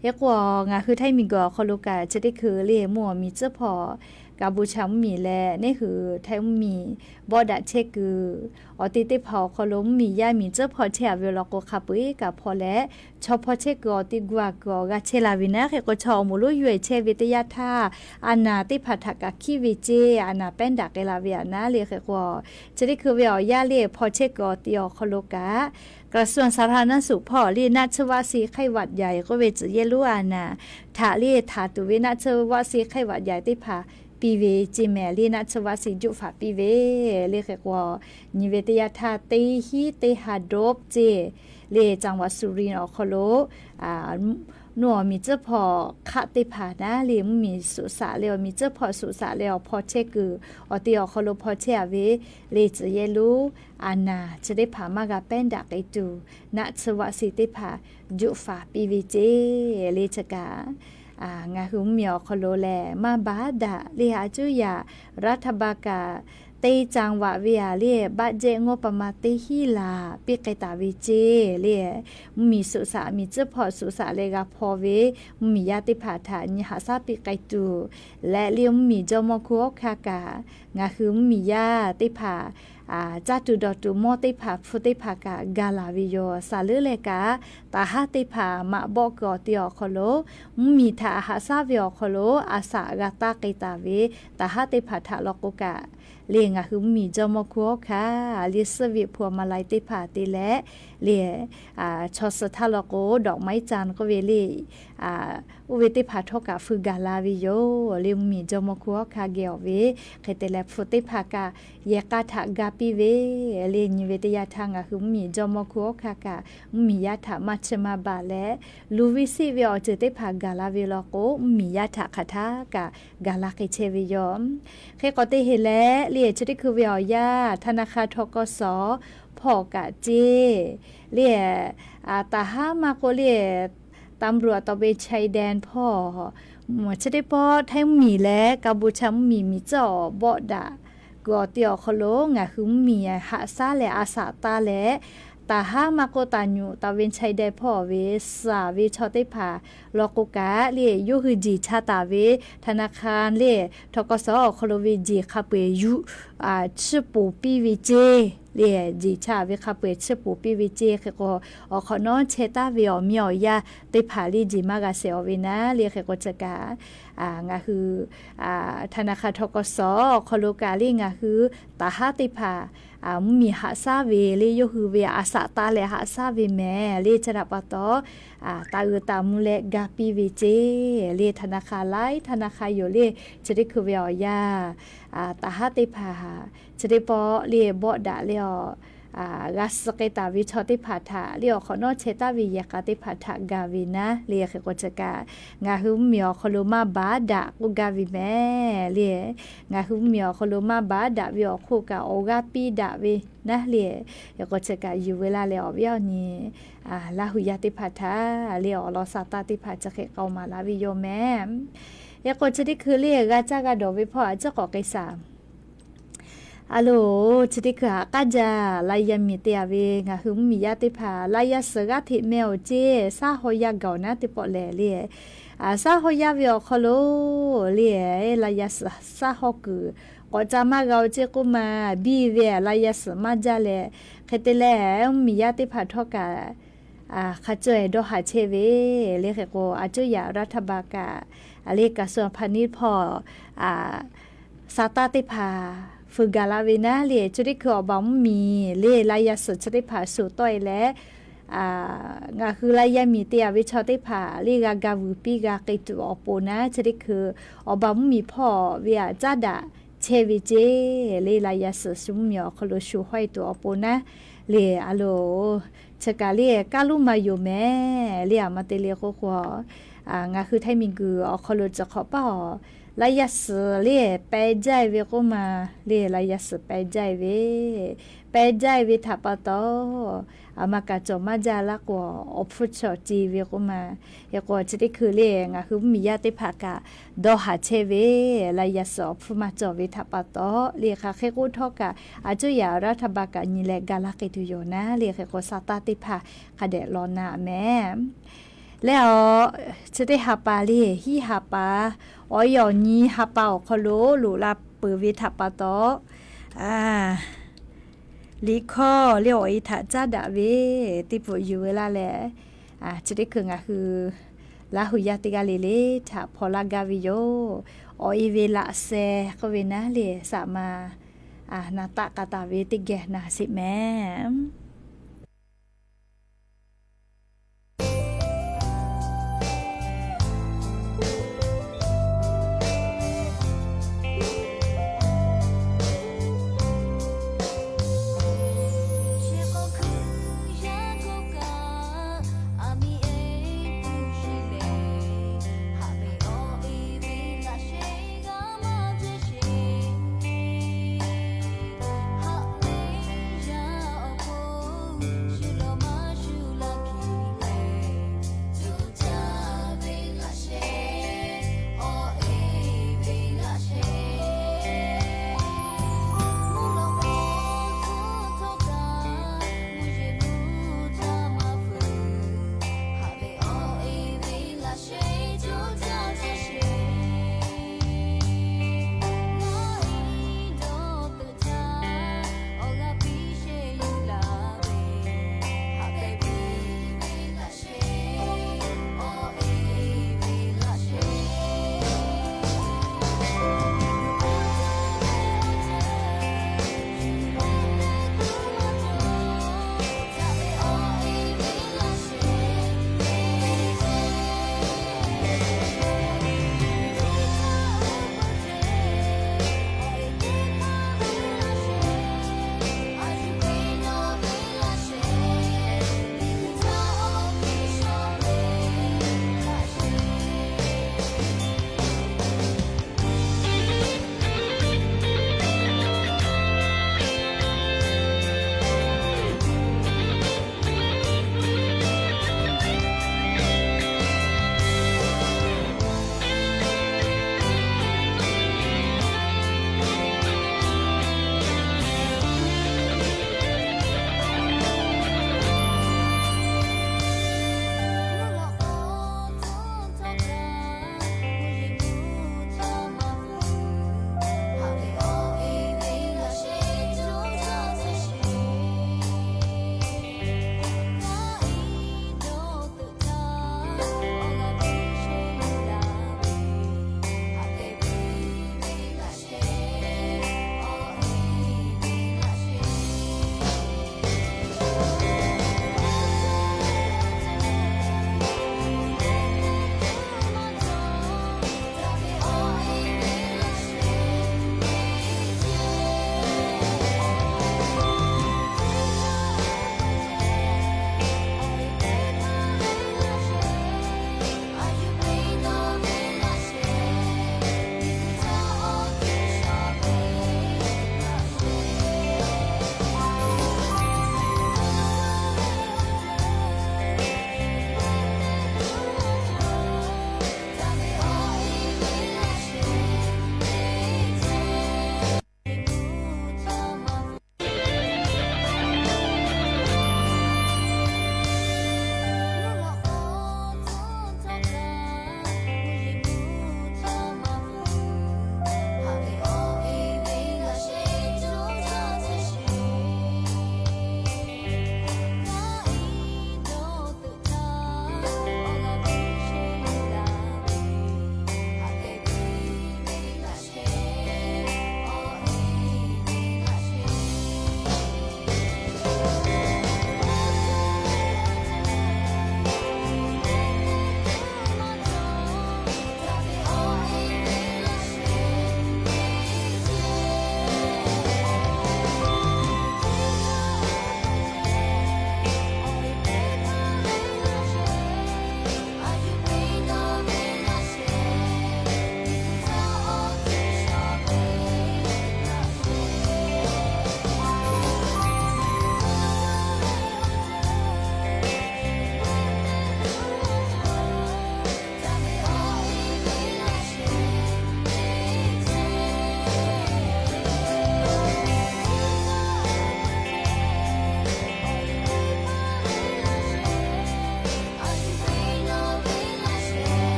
Hk'e k'o, ngaˬ hui Htaiˇ miˬguiˬ awˬ hk'aw lo kaꞈ chi teˇ hkui le mvuhˇ awˬ miˬ tcuhˉ hpawˇ Kaˍbuˍchaˍ mvuhˇmiˬ leh neˇ hui Htaiˇ mvuhˇmiˬ bawˆ daꞈ chehˇ kuiˬ awˬ te teˇ hpaˍ awˬ hk'aw lo mvuhˇmiˬ yaˇ miˬ tcuhˉ hpawˇ chehˇ a ve awˬ lawn k'o, hk'a peu-eˬ kaꞈ hpaw leh chaw hpaw chehˇ kuiˬ awˬ te gu a kuiˬ awˬ g'a chehˇ la ve naˉ. Hk'e k'o, chaw awˬ moˍ lonˉ yuˬ-e chehˇ ve teˇ yanˇ htaˇ, a naˍ teˇ hpaˍ htaꞈ kaꞈ hkiˉ ve ceˇ, a naˍ pehˉ daꞈ k'ai la ve aꞈ naˉ le. Hk'e k'o, chi teˇ hkui ve awˬ yanˇ le hpaw chehˇ kuiˬ awˬ te awˬ hk'aw lo kaꞈ กระทรวงสาธารณสุข hpawˇ le naˆ tsuhˇ vaˆ si ไข้หวัดใหญ่ k'oˆ ve tcuhˬ yehˇ lonˉ a naˍ htaꞈ le htaˍ tuˬ ve naˆ tsuhˇ vaˆ si ไข้หวัดใหญ่ teˇ hpaˍ piˇ ve ceˇ mehˍ le, naˆ tsuhˇ vaˆ si juˆ faˍ piˇ ve le. Hk'e k'o, nyi ve teˇ yanˇ htaˇ teˇ hinˉ teˇ ha dawˇ ceˇ le, จังหวัดสุรินทร์ awˬ hk'aw lo nuˇ awˬ miˬ tcuhˉ hpawˇ hk'aˆ teˇ hpaˍ naˉ le, mvuhˇmiˬ suꞈ shaꞈ leh awˬ miˬ tcuhˉ hpawˇ suꞈ shaꞈ leh awˬ hpaw chehˇ kuiˬ awˬ te awˬ hk'aw lo hpaw chehˇ a ve le tcuhˬ yehˇ lonˉ a naˍ chi teˇ hpaˍ maˇ g'a pehˉ daꞈ k'ai tuˬ, naˆ tsuhˇ vaˆ si teˇ hpaˍ juˆ faˍ piˇ ve ceˇ le. Chi kaꞈ ngaˬ hui mvuhˇmiˬ awˬ hk'aw lo lehˬ maˇ baˬ daꞈ le, a cuˉ yaꞈ รัฐบาล kaꞈ teˇ จังหวัด ve a le บัตเจ็ต งบประมาณ teˇ hinˉ laˬ piˇ k'ai taˍ ve ceˇ le. Mvuhˇmiˬ suꞈ shaꞈ, miˬ tcuhˉ hpawˇ suꞈ shaꞈ leh g'a hpaw ve mvuhˇmiˬ yaˇ teˇ hpaˍ htaꞈ nyi haꞈ shaˉ piˇ k'ai tuˬ leh le, mvuhˇmiˬ jawˇmawˇ hkunˉ hawˉ hkanˇ kaꞈ ngaˬ hui mvuhˇmiˬ yaˇ teˇ hpaˍ caˇ tuˬ dawˬ tuˬ mawˇ teˇ hpaˍ hpu teˇ hpaˍ kaꞈ ga laˬ ve yoˬ. Saˍ leuˉ leh kaꞈ, taˍ haˉ teˇ hpaˍ maꞈ bawˆ kuiˬ awˬ te awˬ hk'aw lo mvuhˇmiˬ htaꞈ haꞈ shaˉ ve awˬ hk'aw lo a shaꞈ g'a taˇ k'ai taˍ ve taˍ haˉ teˇ hpaˍ htaꞈ law k'o kaꞈ le, ngaˬ hui mvuhˇmiˬ jawˇmawˇ hkunˉ hawˉ hkanˇ le suhˉ ve hpu awˬ ma lai teˇ hpaˍ te leh le, chaw suh htaˇ law k'o ดอกไม้จันทร์ k'oˆ ve le, oˇ ve teˇ hpaˍ htawˇ kaꞈ feu gaˬ la ve yoˬ le. Mvuhˇmiˬ jawˇmawˇ hkunˉ hawˉ hkanˇ geh awˬ ve hk'e te leh hpu teˇ hpaˍ kaꞈ yehˬ k'a htaꞈ ga piˇ ve le. Nyi ve teˇ yanˇ htaˇ ngaˬ hui mvuhˇmiˬ jawˇmawˇ hkunˉ hawˉ hkanˇ kaꞈ mvuhˇmiˬ yaˇ htaꞈ maˇ chiˇ maˇ baˬ leh, luˬ viˇ siˆ ve awˬ ceuˬ teˇ hpaˍ gaˬ la ve law k'o, mvuhˇmiˬ yaˇ htaꞈ hk'aˬ htaˇ kaꞈ gaˬ la hk'e chehˇ ve yoˬ. Hk'e k'awꞈ te heˍ leh le, chi teˇ hkui ve awˬ yanˇ ธนาคาร ทกส hpawˇ kaꞈ ceˇ le, taˍ haˉ maˇ k'oˆ le, ตำรวจตระเวนชายแดน hpawˇ chi teˇ pawˆ Htaiˇ mvuhˇmiˬ leh Kaˍbuˍchaˍ mvuhˇmiˬ miˬ tcuhˉ awˬ bawˆ daꞈ kuiˬ awˬ te awˬ hk'aw lo ngaˬ hui mvuhˇmiˬ haꞈ shaˉ leh a shaꞈ taˇ leh, taˍ haˉ maˇ k'oˆ ตำรวจตระเวนชายแดน hpawˇ ve suhˍ ve chaw teˇ hpaˍ law k'o kaꞈ le, yawˇ hui jeˬ cha taˍ ve ธนาคาร le ทกส awˬ hk'aw lo ve jeˬ hk'a peu-eˬ yuˬ chiˇ poˍ piˇ ve ceˇ le. Jeˬ cha ve hk'a peu-eˬ chiˇ poˍ piˇ ve ceˇ. Hk'e k'o, awˬ hk'awꞈ nawˉ chehˇ taˍ ve awˬ miˇ awˬ yaˇ teˇ hpaˍ le jeˬ maˇ g'a shehˍ awˬ ve naˉ le. Hk'e k'o chi kaꞈ ngaˬ hui ธนาคาร ทกส awˬ hk'aw lo kaꞈ le ngaˬ hui taˍ haˉ teˇ hpaˍ mvuhˇmiˬ haꞈ shaˉ ve le, yawˇ hui ve a shaꞈ taˇ leh haꞈ shaˉ ve mehˍ le. Chi htaꞈ pa taw, taˍ uiˍ taˍ mvuh leh ga piˇ ve ceˇ le. ธนาคาร laiˉ ธนาคาร yoˬ le. Chi teˇ hkui ve awˬ yanˇ, taˍ haˉ teˇ hpaˍ chi teˇ pawˆ le bawˆ daꞈ leh awˬ g'a suh k'ai taˍ ve chaw teˇ hpaˍ htaꞈ le awˬ hk'awꞈ nawˉ chehˇ taˍ ve yehˬ k'a teˇ hpaˍ htaꞈ ga ve naˉ le. Hk'e k'o chi kaꞈ ngaˬ hui mvuhˇmiˬ awˬ hk'aw lo maˇ baˬ daꞈ k'oˆ gaˇ ve mehˍ le. Ngaˬ hui mvuhˇmiˬ awˬ hk'aw lo maˇ baˬ daꞈ ve awˬ hk'oˆ kaꞈ awˬ g'aˇ piˇ daꞈ ve naˉ le. Hk'e k'o chi kaꞈ yuˬ ve laˇ leh awˬ viˉ awˬ nyi Laˇ huˍ yaˇ teˇ hpaˍ htaꞈ le awˬ lawn sa taˇ teˇ hpaˍ chi hk'e k'aoˍ maˍ laˇ ve yoˬ mehˍ. Hk'e k'o chi teˇ hkui le g'a caˇ g'a dawˬ ve hpawˇ a ciˉ k'awꞈ k'ai shaˍ. A loˬ, chi teˇ hkui haꞈ k'aˉ jaˇ la yaˇ miˬ te a ve ngaˬ hui mvuhˇmiˬ yaˇ teˇ hpaˍ la yaˇ suhˍ g'aˇ hteꞈ meh awˬ ceˇ, saˉ haw yaˇ gaˬ awˬ naˉ teˇ pawˆ lehˬ le. Saˉ haw yaˇ ve awˬ hk'aw lo le, la yaˇ suhˍ saˉ haw kuiˬ k'awꞈ ca maˇ g'a awˬ ceˇ k'oˆ ma, biˇ ve la yaˇ suhˍ maˇ jaˇ leh, hk'e te leh mvuhˇmiˬ yaˇ teˇ hpaˍ htawˇ kaꞈ hk'a caweh dawˇ haˍ chehˇ ve le. Hk'e k'o a cuˉ yaꞈ รัฐบาล kaꞈ le กระทรวงพาณิชย์ hpawˇ sa taˇ teˇ hpaˍ fuiˍ gaˬ la ve naˉ le, chi teˇ hkui awˬ baˬ mvuhˇ miˬ le, laˇ yaˇ suhˍ chi teˇ hpaˍ shuˍ tawˆ e leh, ngaˬ hui laˇ yaˇ miˬ te yaꞈ ve chaw teˇ hpaˍ le g'a ga vuiˬ piˇ g'a k'ai tuˬ awˬ pon naˉ, chi teˇ hkui awˬ baˬ mvuhˇ miˬ hpawˇ ve aꞈ caˉ daꞈ chehˇ ve ceˇ le, laˇ yaˇ suhˍ shu mvuhˇ miˬ awˬ hk'aw lo shu hawˉ e tuˬ awˬ pon naˉ le, a loˬ, chi kaꞈ le kaˇ lonˉ ma yoˬ mehˍ le, aˬ ma te le k'oˆ k'o, ngaˬ hui Htaiˇ miˬguiˬ awˬ hk'aw lo chi hk'awꞈ paˇ awˬ laˇ yaˇ suhˍ le peh jaˇ e ve k'oˆ ma le, laˇ yaˇ suhˍ peh jaˇ e ve, peh jaˇ e ve htaꞈ pa taw, aˬ ma kaꞈ cawˬ maˇ jaˇ laˇ k'o, awˬ hpfuhˇ chaw ce ve k'oˆ ma. Hk'e k'o chi teˇ hkui le ngaˬ hui mvuhˇ miˬ yaˇ teˇ hpaˍ kaꞈ dawˇ haˍ chehˇ ve, laˇ yaˇ suhˍ awˬ hpfuhˇ maˇ cawˬ ve htaꞈ pa taw le, hk'aˬ hk'e k'oˆ htawˇ kaꞈ a cuˇ yaꞈ รัฐบาล kaꞈ nyi leh ga laˇ k'ai tuˬ yoˬ naˉ le, hk'e k'o sa taˇ teˇ hpaˍ hk'a dehꞈ law na mehˍ. Leh awˬ, chi teˇ ha pa le hiˉ ha pa, awˬ e awˬ nyi ha pa awˬ hk'aw lo loꞈ la peuˬ ve htaꞈ pa taw, liꞈ hkawˇ le awˬ e htaꞈ caˉ daꞈ ve teˇ pfuhꞈ yuˬ ve laˇ leh, chi teˇ hkui ngaˬ hui Laˇ hu yaˇ teˇ g'aˇ le le htaꞈ hpaw laˇ gaˇ ve yoˬ. Awˬ e ve laꞈ sheh k'oˆ ve naˉ le, saꞈ ma na taˆ k'a taˍ ve teˇ geh na sheˍ mehˍ.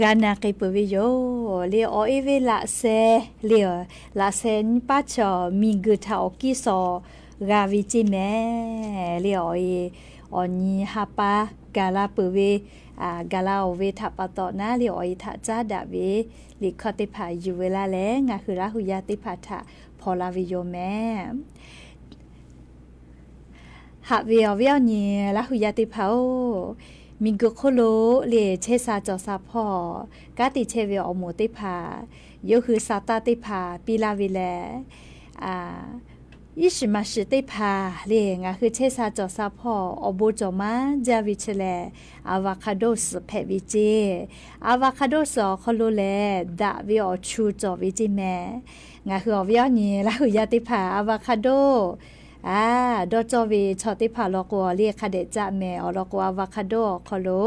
g'a na k'ai peuˬ ve yoˬ. Le awˬ e ve laꞈ sheh le, laꞈ sheh nyiˇ paˉ chaw miˬguiˬ htaꞈ awˬ kiˇ shawˍ g'a ve ceˇ mehˍ. Le awˬ e awˬ nyi ha pa gaˬ la peuˬ ve, gaˬ la-oˬ ve htaꞈ pa taw naˉ le awˬ e htaꞈ caˉ daꞈ ve liꞈ hkawˇ teˇ hpaˍ yuˬ ve laˇ leh ngaˬ hui Laˇ hu yaˇ teˇ hpaˍ htaꞈ hpaw la ve yoˬ mehˍ. Haꞈ ve awˬ viˉ awˬ nyi Laˇ hu yaˇ teˇ hpaˍ-oˬ, miˬguiˬ hk'oˆ lo le chehˇ sha cawˬ sha hpawˇ kanˉ te chehˇ ve awˬ moˍ teˇ hpaˍ, yawˇ hui sa taˇ teˇ hpaˍ piˇ laˇ ve lehˬ, iˉ shiˍ maˍ shiˍ teˇ hpaˍ le ngaˬ hui chehˇ sha cawˬ sha hpawˇ awˬ bon cawˬ maˇ jaˇ ve chi lehˬ, avocado suhˍ hpehꞈ ve ceˇ. Avocado suhˍ awˬ hk'aw lo lehˬ daꞈ ve awˬ chu cawˬ ve ceˇ mehˍ. Ngaˬ hui awˬ viˉ awˬ nyi Laˇ hu yaˇ teˇ hpaˍ avocado a dawˇ cawˇ ve chaw teˇ hpaˍ law k'o le hk'a dehꞈ caˆ mehˍ. Awˬ lawn k'o avocado awˬ hk'aw lo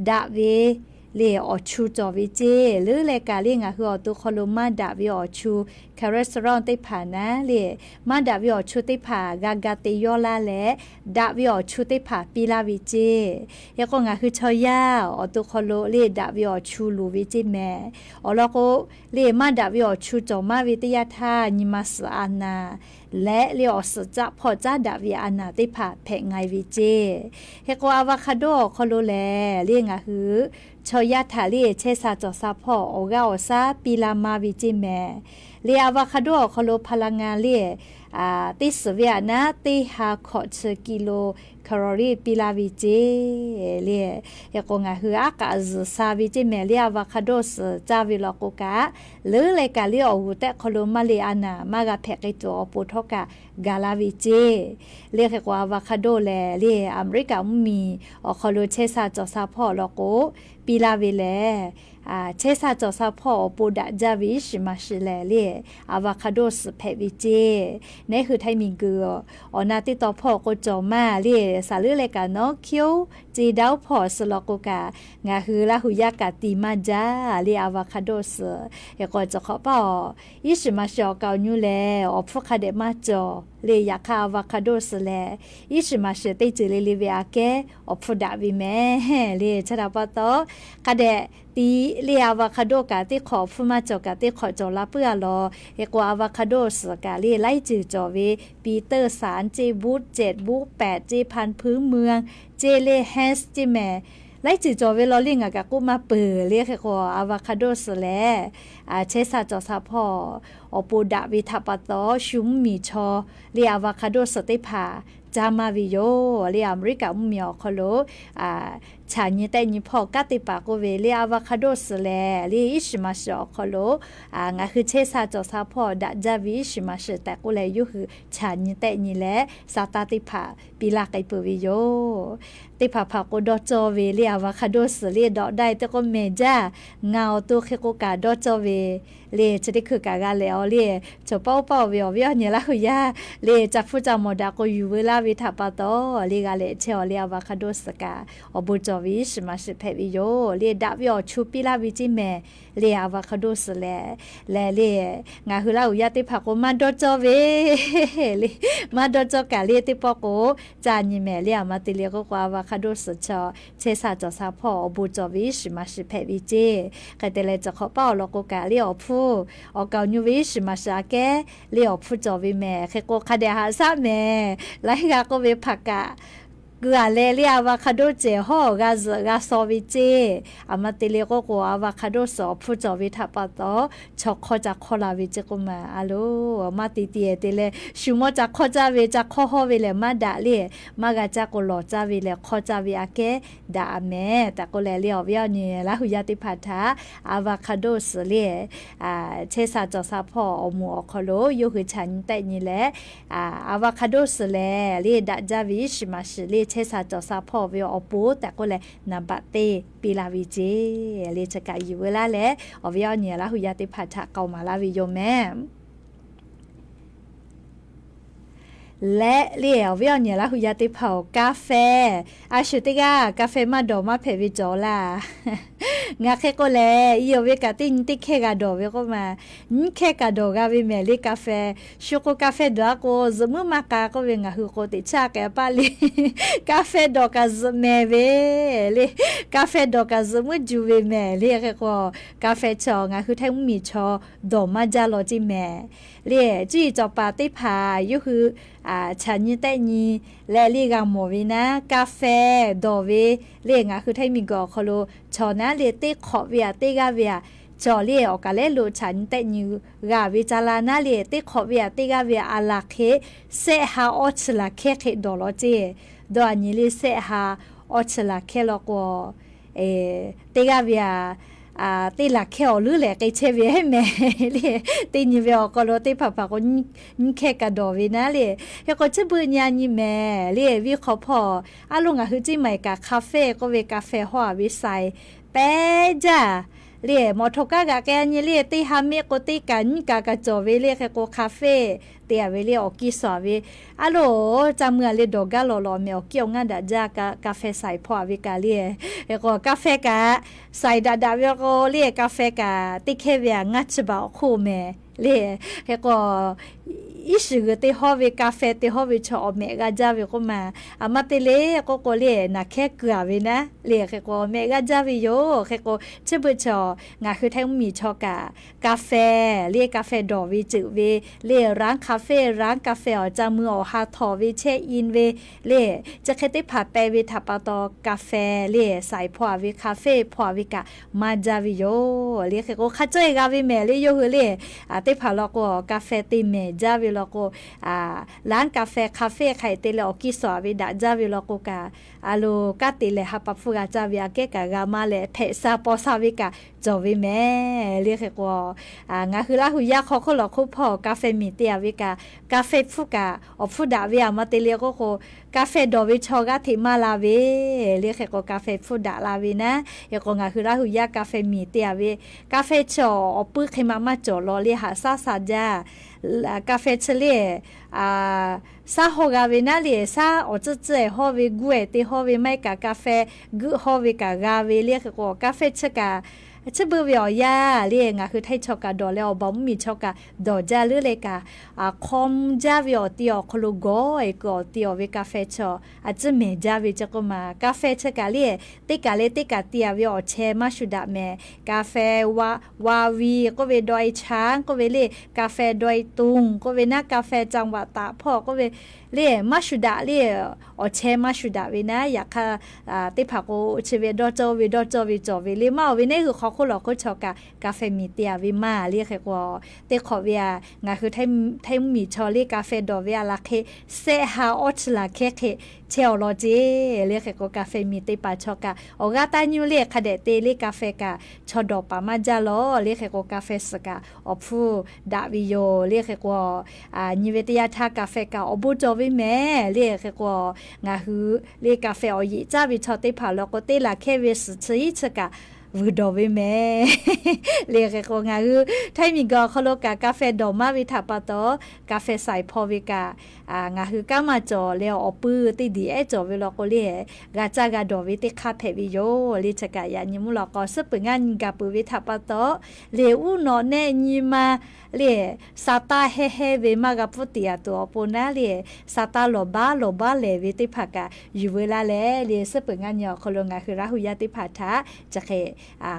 daꞈ ve le awˬ chu cawˬ ve ceˇ. Leuˉ leh kaꞈ le ngaˬ hui awˬ to hk'aw lo maˇ daꞈ ve awˬ chu cholesterol teˇ hpaˍ naˉ le, maˇ daꞈ ve awˬ chu teˇ hpaˍ g'a ga te yawˇ laˇ leh, daꞈ ve awˬ chu teˇ hpaˍ piˇ laˇ ve ceˇ. Hk'e k'o ngaˬ hui chaw yaˇ awˬ to hk'aw lo le daꞈ ve awˬ chu loˍ ve ceˇ mehˍ. Awˬ lawn k'o le maˇ daꞈ ve awˬ chu cawˬ maˇ ve teˇ yanˇ htaˇ nyi ma suhˍ a naˍ leh le awˬ suhˍ caˆ hpawˇ caˉ daꞈ ve a naˍ teˇ hpaˍ hpehꞈ nga e ve ceˇ. Hk'e k'o avocado awˬ hk'aw lo lehˬ le ngaˬ hui chaw yaˇ htaꞈ le chehˇ sha cawˬ sha hpawˇ awˬ g'aˇ awˬ shaˉ piˇ laˇ maˇ ve ceˇ mehˍ. Le avocado awˬ hk'aw lo พลังงาน le teˇ suhˍ ve aꞈ naˉ teˇ ha hkawꞈ chi กิโลแคลอรี่ piˇ laˇ ve ceˇ le. Hk'e k'o ngaˬ hui aˉ k'aꞈ zuhˬ sha ve ceˇ mehˍ. Le avocado suhˍ caˇ ve law k'o kaꞈ, leuˉ leh kaꞈ le awˬ g'uˬ tehꞈ hk'aw lo maˇ le a naˍ maˇ g'a hpehꞈ k'ai tuˬ awˬ pon htawˇ kaꞈ gaˬ la ve ceˇ. Le hk'e k'o avocado lehˬ le Aˍmeˍriˆkaꞈ mvuhˇmiˬ awˬ hk'aw lo chehˇ sha cawˬ sha hpawˇ law k'o piˇ laˇ ve lehˬ, chehˇ sha cawˬ sha hpawˇ awˬ pon daꞈ jaˇ ve iˉ shiˍ maˍ shiˍ lehˬ le avocado suhˍ hpehꞈ ve ceˇ. Neˉ hui htaiˍ miˬguiˬ awˬ na teˇ taw hpawˇ k'o cawˬ maˇ le saˍ leuˉ leh kaꞈ nawˉ hkiˇ-oˬ ceˇ daˇ-oˬ hpawˇ suhˍ law k'o kaꞈ ngaˬ hui Laˇ hu yaˇ kaꞈ ti maˇ jaˇ le avocado suhˍ. Hk'e k'o cawˬ hk'awꞈ paˇ awˬ iˉ shiˍ maˍ shiˍ awˬ kaoˬ nyu lehˬ awˬ hpfuhˇ hk'a dehꞈ maˇ cawˬ le. Yaꞈ hk'aˇ avocado suhˍ lehˬ iˉ shiˍ maˍ shiˍ teˇ ceuˬ le le ve aꞈ kehˉ awˬ hpfuhˇ daꞈ ve mehˍ le. Chi htaꞈ pa taw hk'a dehꞈ ti le avocado kaꞈ teˇ hk'awꞈ awˬ hpfuhˇ maˇ cawˬ kaꞈ teˇ hk'awꞈ cawˬ la puiˉ a law. Hk'e k'o avocado suhˍ kaꞈ le laiˉ ceuˬ cawˬ ve ปีเตอร์สัน ceˇ บูทเจ็ด บูทแปด ceˇ พันธุ์พื้นเมือง ceˇ le hemp ceˇ mehˍ. Laiˉ ceuˬ cawˬ ve law le ngaˬ kaꞈ k'oˆ maˇ peuˬ le. Hk'e k'o avocado suhˍ lehˬ chehˇ sha cawˬ sha hpawˇ awˬ pon daꞈ ve htaꞈ pa taw shu mvuhˇmiˬ chaw le avocado suhˍ teˇ hpaˍ caˇ maˇ ve yoˬ. Le Aˍmeˍriˆkaꞈ mvuhˇmiˬ awˬ hk'aw lo chaꞈ nyi tehˆ nyi hpawˇ kanˉ te paˍ k'oˆ ve le avocado suhˍ lehˬ le iˉ shiˍ maˍ shiˍ awˬ hk'aw lo ngaˬ hui chehˇ sha cawˬ sha hpawˇ daꞈ jaˇ ve iˉ shiˍ maˍ shiˍ tehꞈ k'oˆ leh yawˇ hui chaꞈ nyi tehˆ nyi leh sa taˇ teˇ hpaˍ piˇ laˇ k'ai peuˬ ve yoˬ. Teˇ hpaˍ hpaˍ k'o dawˇ cawˇ ve le avocado suhˍ le dawꞈ dai teˇ k'oˆ mehˍ jaˇ. Ngaˬ awˬ to hk'e k'o kaꞈ dawˇ cawˇ ve le chi teˇ hkui kaꞈ g'a lehˬ awˬ le cawˬ paˇ oˇ paˇ oˬ ve awˬ viˉ awˬ nyi Laˇ hu yaˇ le ca hpfuhˇ ca mawˬ daꞈ k'o yuˬ veu laˇ ve htaꞈ pa taw le g'a lehˬ chehˇ awˬ le avocado suhˍ kaꞈ awˬ bon cawˬ ve iˉ shiˍ maˍ shiˍ hpehꞈ ve yoˬ. Le daꞈ ve awˬ chu piˇ laˇ ve ceˇ mehˍ. Le avocado suhˍ lehˬ lehˬ le ngaˬ hui Laˇ hu yaˇ teˇ hpaˍ k'o maˇ dawˇ cawˇ ve le maˇ dawˇ cawˇ kaꞈ le teˇ pawˆ k'o caꞈ nyi mehˍ. Le aˬ ma te le k'oˆ k'o avocado suhˍ chaw chehˇ sha cawˬ sha hpawˇ awˬ bon cawˬ ve iˉ shiˍ maˍ shiˍ hpehꞈ ve ceˇ. Hk'e te leh cawˬ hk'awꞈ paˇ awˬ lawn k'o kaꞈ le awˬ hpfuhˇ awˬ kaoˬ nyu ve iˉ shiˍ maˍ shiˍ aꞈ kehˉ le awˬ hpfuhˇ cawˬ ve mehˍ. Hk'e k'o hk'a dehꞈ haꞈ shaˉ mehˍ. Laiˉ g'a k'oˆ ve hpaˍ kaꞈ keu a leh le avocado cehˬ hawˉ g'a zuhꞈ g'a shaw ve ceˇ. Aˬ ma te le k'oˆ k'o avocado suhˍ awˬ hpfuhˇ cawˬ ve htaꞈ pa taw chaw hk'awˇ ca hk'awˇ la ve ceˇ k'oˆ ma a loˬ. Maˇ te te te leh shu mawˇ ca hk'awˇ caˇ ve ca hk'awˇ hawˇ ve lehˬ maˇ daꞈ le. Maˇ g'a caˇ k'o lawˬ caˇ ve lehˬ hk'awˇ caˇ ve aꞈ kehˉ daꞈ a mehˍ tehꞈ k'oˆ leh le awˬ viˉ awˬ nyi Laˇ hu yaˇ teˇ hpaˍ htaꞈ avocado suhˍ le chehˇ sha cawˬ sha hpawˇ awˬ moˍ awˬ hk'aw lo yawˇ hui chaꞈ nyi tehˆ nyi leh avocado suhˍ lehˬ le daꞈ jaˇ ve iˉ shiˍ maˍ shiˍ le chehˇ sha cawˬ sha hpawˇ ve awˬ pon tehꞈ k'oˆ leh naˍ baꞈ teˇ piˇ laˇ ve ceˇ. Le chi kaꞈ yuˬ veu laˇ leh awˬ viˉ awˬ nyi Laˇ hu yaˇ teˇ hpaˍ htaꞈ k'aoˍ maˍ laˇ ve yoˬ mehˍ. Leh le awˬ viˉ awˬ nyi Laˇ hu yaˇ teˇ hpaˍ-oˬ, กาแฟ a shu teˇ g'aˇ กาแฟ maˇ dawˬ maˇ hpehꞈ ve cawˬ laˇ. Ngaˬ hk'e k'o lehˬ, i awˬ ve kaꞈ teˇ nyi teˇ hkehˇ g'a dawˬ ve k'oˆ ma, nyiˇ hkehˇ kaꞈ dawˬ g'a ve mehˍ le กาแฟ. Shu k'o กาแฟ dawˬ-a k'o zuhꞈ muiˉ maˇ k'a k'oˆ ve ngaˬ hui k'o teꞈ chiˇ a k'ai paˇ le. กาแฟ dawˬ kaꞈ zuhꞈ mehˍ ve le, กาแฟ dawˬ kaꞈ zuhꞈ muiˉ juˬ ve mehˍ le. Hk'e k'o กาแฟ chaw ngaˬ hui Htaiˇ mvuhˇmiˬ chaw dawˬ maˇ jaˇ law ceˇ mehˍ le. Cuˇ yiˍ cawˬ paˍ teˇ hpaˍ yawˇ hui chaꞈ nyi tehˆ nyi leh le g'a mawˬ ve naˉ, กาแฟ dawˬ ve le ngaˬ hui Htaiˇ miˬguiˬ awˬ hk'aw lo chaw naˉ le teˇ hk'awꞈ ve aꞈ teˇ g'aˇ ve aꞈ cawˬ le awˬ kaˬ lehˉ lo chaꞈ nyi tehˆ nyi g'a ve ca la naˉ le teˇ hk'awꞈ ve aꞈ teˇ g'aˇ ve aꞈ a laˬ hk'e, sehˆ ha awˇ chi laˬ hkehˇ hk'e dawˬ law ceˇ. Dawˇ a nyi le sehˆ ha awˇ chi laˬ hkehˇ law k'o, teˇ g'aˇ ve aꞈ teˇ laˬ hkehˇ awˬ leuˉ lehˬ k'ai chehˇ ve mehˍ le. Teˇ nyi ve awˬ hk'aw lo teˇ hpaˍ hpaˍ k'o nyiˇ hkehˇ kaꞈ dawˬ ve naˉ le. Hk'e k'o chi beuꞈ nyi a nyi mehˍ le, viˉ hk'aw hpawˇ a lo ngaˬ hui ceˇ maˬ kaꞈ คาเฟ่ k'oˆ ve กาแฟ hawˇ a ve sai pehˉ jaˇ le. Mawˬ htawnˍ kaˉ g'aꞈ k'ai a nyi le, teˇ ha mehˆ k'o teˇ kaꞈ nyiˇ kaꞈ kaꞈ cawˬ ve le. Hk'e k'o คาเฟ่ te a ve le awˬ kiˇ suhˍ a ve a loˬ ca mui a le dawˬ gaˇ lawꞈ lawꞈ mehˍ awˬ kiˇ awˬ ngaˇ daꞈ jaˇ กาแฟ sai hpawˇ a ve kaꞈ le. Hk'e k'o กาแฟ kaꞈ sai daꞈ daꞈ ve k'o le กาแฟ kaꞈ teˇ hkehˇ ve aꞈ ngaˇ chi baˬ awˬ hk'oˆ mehˍ le. Hk'e k'o iˉ shiˍ g'uiˬ teˇ hawˇ ve กาแฟ teˇ hawˇ ve chaw awˬ mehꞈ g'a jaˇ ve k'oˆ ma, a ma te le k'oˆ k'o le naˬ hkehˇ kuiˬ a ve naˉ le. Hk'e k'o mehꞈ g'a jaˇ ve yoˬ. Hk'e k'o chi beuꞈ chaw ngaˬ hui Htaiˇ mvuhˇmiˬ chaw kaꞈ กาแฟ le กาแฟ dawˬ ve ceuˬ ve le ร้านคาเฟ่ ร้านกาแฟ awˬ ca mui awˬ ha htawꞈ ve chehˇ in ve le, chi hk'e teˇ hpaˍ peh ve htaꞈ pa taw กาแฟ le sai hpawˇ a ve คาเฟ่ hpawˇ a ve kaꞈ maˇ jaˇ ve yoˬ le. Hk'e k'o hk'a cawˇ e g'a ve mehˍ le yawˇ hui le. Teˇ hpaˍ law k'o กาแฟ te mehˍ jaˇ ve law k'o, ร้านกาแฟ คาเฟ่ hk'a e te leh awˬ kiˇ suhˍ a ve daꞈ jaˇ ve law k'o kaꞈ, a lo kanˉ te leh ha pa hpfuhˇ g'a caˇ ve aꞈ kehˉ kaꞈ g'a maˇ leh hpehꞈ sha paw sha ve kaꞈ cawˬ ve mehˍ le. Hk'e k'o ngaˬ hui Laˇ hu yaˇ hk'aw hk'oˆ lawˬ hk'oˆ hpawˇ กาแฟ miˬ te a ve kaꞈ กาแฟ hpfuhˇ kaꞈ awˬ hpfuhˇ daꞈ ve a ma te le k'oˆ k'o, กาแฟ dawˬ ve chaw g'aˇ hteꞈ maˇ la ve le. Hk'e k'o กาแฟ hpfuhˇ daꞈ la ve naˉ. Hk'e k'o ngaˬ hui Laˇ hu yaˇ กาแฟ miˬ te a ve กาแฟ chi awˬ pui hk'e ma maˇ cawˬ law le haꞈ shaˉ sha jaˇ. กาแฟ chi le shaˉ hawˇ g'a ve naˉ le, shaˉ awˬ tcuhˇ tcuhˇ e hawˇ ve, guˇ e te hawˇ ve, maˇ heˆ kaꞈ กาแฟ guˆ hawˇ ve kaꞈ g'a ve le. Hk'e k'o กาแฟ chi kaꞈ chi beuꞈ ve awˬ yanˇ le ngaˬ hui Htaiˇ chaw kaꞈ dawˬ leh awˬ baˬ mvuhˇmiˬ chaw kaꞈ dawˬ jaˇ leuˉ leh kaꞈ, hk'aw mvuh jaˇ ve awˬ ti awˬ hk'aw lo gawˬ e kuiˬ awˬ ti awˬ ve กาแฟ chi a ciˉ mehˍ jaˇ ve chi k'oˆ ma, กาแฟ chi kaꞈ le teˇ kaˬ leh teˇ kaˬ te a ve awˬ cheh maˇ shu daꞈ mehˍ. กาแฟ wa vi k'oˆ ve, dawˇ e chaˇ k'oˆ ve le, กาแฟ ดอยตุง k'oˆ ve naˉ, กาแฟ จังหวัดตาก hpawˇ k'oˆ ve le, maˇ shu daꞈ le, awˬ cheh maˇ shu daꞈ ve naˉ. Yaꞈ hk'aˇ teˇ hpaˍ k'o chi ve dawˇ cawˇ ve dawˇ cawˇ ve cawˬ ve le, maˇ awˬ ve naˉ hui hk'aw hk'oˆ lawˬ hk'oˆ chaw kaꞈ กาแฟ miˬ te a ve maˇ le. Hk'e k'o teˇ hk'awꞈ ve a ngaˬ hui Htaiˇ mvuhˇmiˬ chaw le กาแฟ dawˬ ve a laˬ hk'e, sehˆ ha awˇ chi laˬ hkehˇ hk'e chehˇ awˬ lawn ceˇ le. Hk'e k'o กาแฟ miˬ te paˍ chaw kaꞈ awˬ g'aˇ taˇ nyi le, hk'a dehꞈ te le กาแฟ kaꞈ chaw dawˬ paˍ maˇ jaˇ law le. Hk'e k'o กาแฟ suhˍ kaꞈ awˬ hpfuhˇ daꞈ ve yoˬ le. Hk'e k'o nyi ve teˇ yanˇ htaˇ กาแฟ kaꞈ awˬ bon cawˬ ve mehˍ le. Hk'e k'o ngaˬ hui le กาแฟ awˬ yeꞈ caˇ ve chaw teˇ hpaˍ law k'o teˇ laˬ hkehˇ ve suhˍ chi iˉ chi kaꞈ vuiˬ dawˬ ve mehˍ le. Hk'e k'o ngaˬ hui Htaiˇ miˬguiˬ awˬ hk'aw lo kaꞈ กาแฟ dawˬ maˇ ve htaꞈ pa taw, กาแฟ sai hpawˇ ve kaꞈ ngaˬ hui kanˉ maˇ cawˬ leh awˬ pui teˇ diˬ ehˉ cawˬ ve law k'o le, g'a caˇ g'a dawˬ ve teˇ hk'aˇ hpehꞈ ve yoˬ le. Chi kaꞈ yaꞈ nyi mvuhˇ lawꞈ k'aw suhˉ peuˬ ngaˇ nyi gaˬ peuˬ ve htaꞈ pa taw, le uˉ nawꞈ nehˆ nyi ma le, sa taˇ hehnˇ hehnˇ ve maˇ g'a pfuhˇ tiꞈ yaꞈ tuˬ awˬ pon naˉ le, sa taˇ lawˬ baˉ lawˬ baˉ lehˬ ve teˇ hpaˍ kaꞈ yuˬ veu laˇ leh le, suhˉ peuˬ ngaˇ nyi awˬ hk'aw lo ngaˬ hui Laˇ hu yaˇ teˇ hpaˍ htaꞈ chi hk'e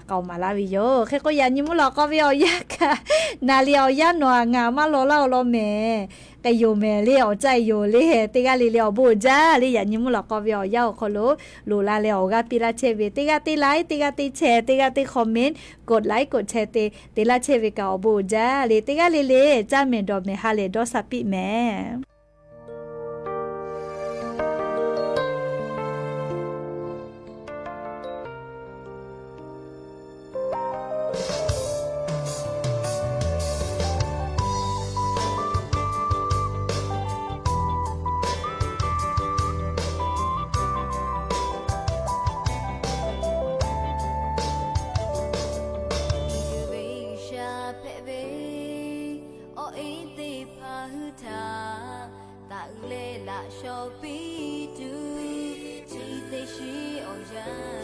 k'aoˍ maˍ laˇ ve yoˬ. Hk'e k'o yaꞈ nyi mvuhˇ lawꞈ k'aw ve awˬ yanˇ kaꞈ, naˍ liꞈ awˬ yanˇ nawˬ aꞈ ngaˬ maˇ law laˇ awˬ lawn mehˍ, k'ai yoˬ mehˍ le, awˬ caˇ yoˬ le. Teˇ g'aˇ le le awˬ bon uiˍ jaˇ le. Yaꞈ nyi mvuhˇ lawꞈ k'aw ve awˬ yanˇ awˬ hk'aw lo loꞈ la leh awˬ g'aˇ piˇ laˇ chehˇ ve, teˇ g'aˇ teˇ ไลค์, teˇ g'aˇ teˇ แชร์, teˇ g'aˇ teˇ คอมเมนต์, กดไลค์ กดแชร์ te te laˇ chehˇ ve kaꞈ awˬ bon uiˍ jaˇ le. Teˇ g'aˇ le le caˇ mehˍ dawˬ mehˍ ha lehˬ dawˇ sha piˇ mehˍ. G'uiˬsha hpehꞈ ve awˬ e teˇ hpaˍ hui htaꞈ yaˇ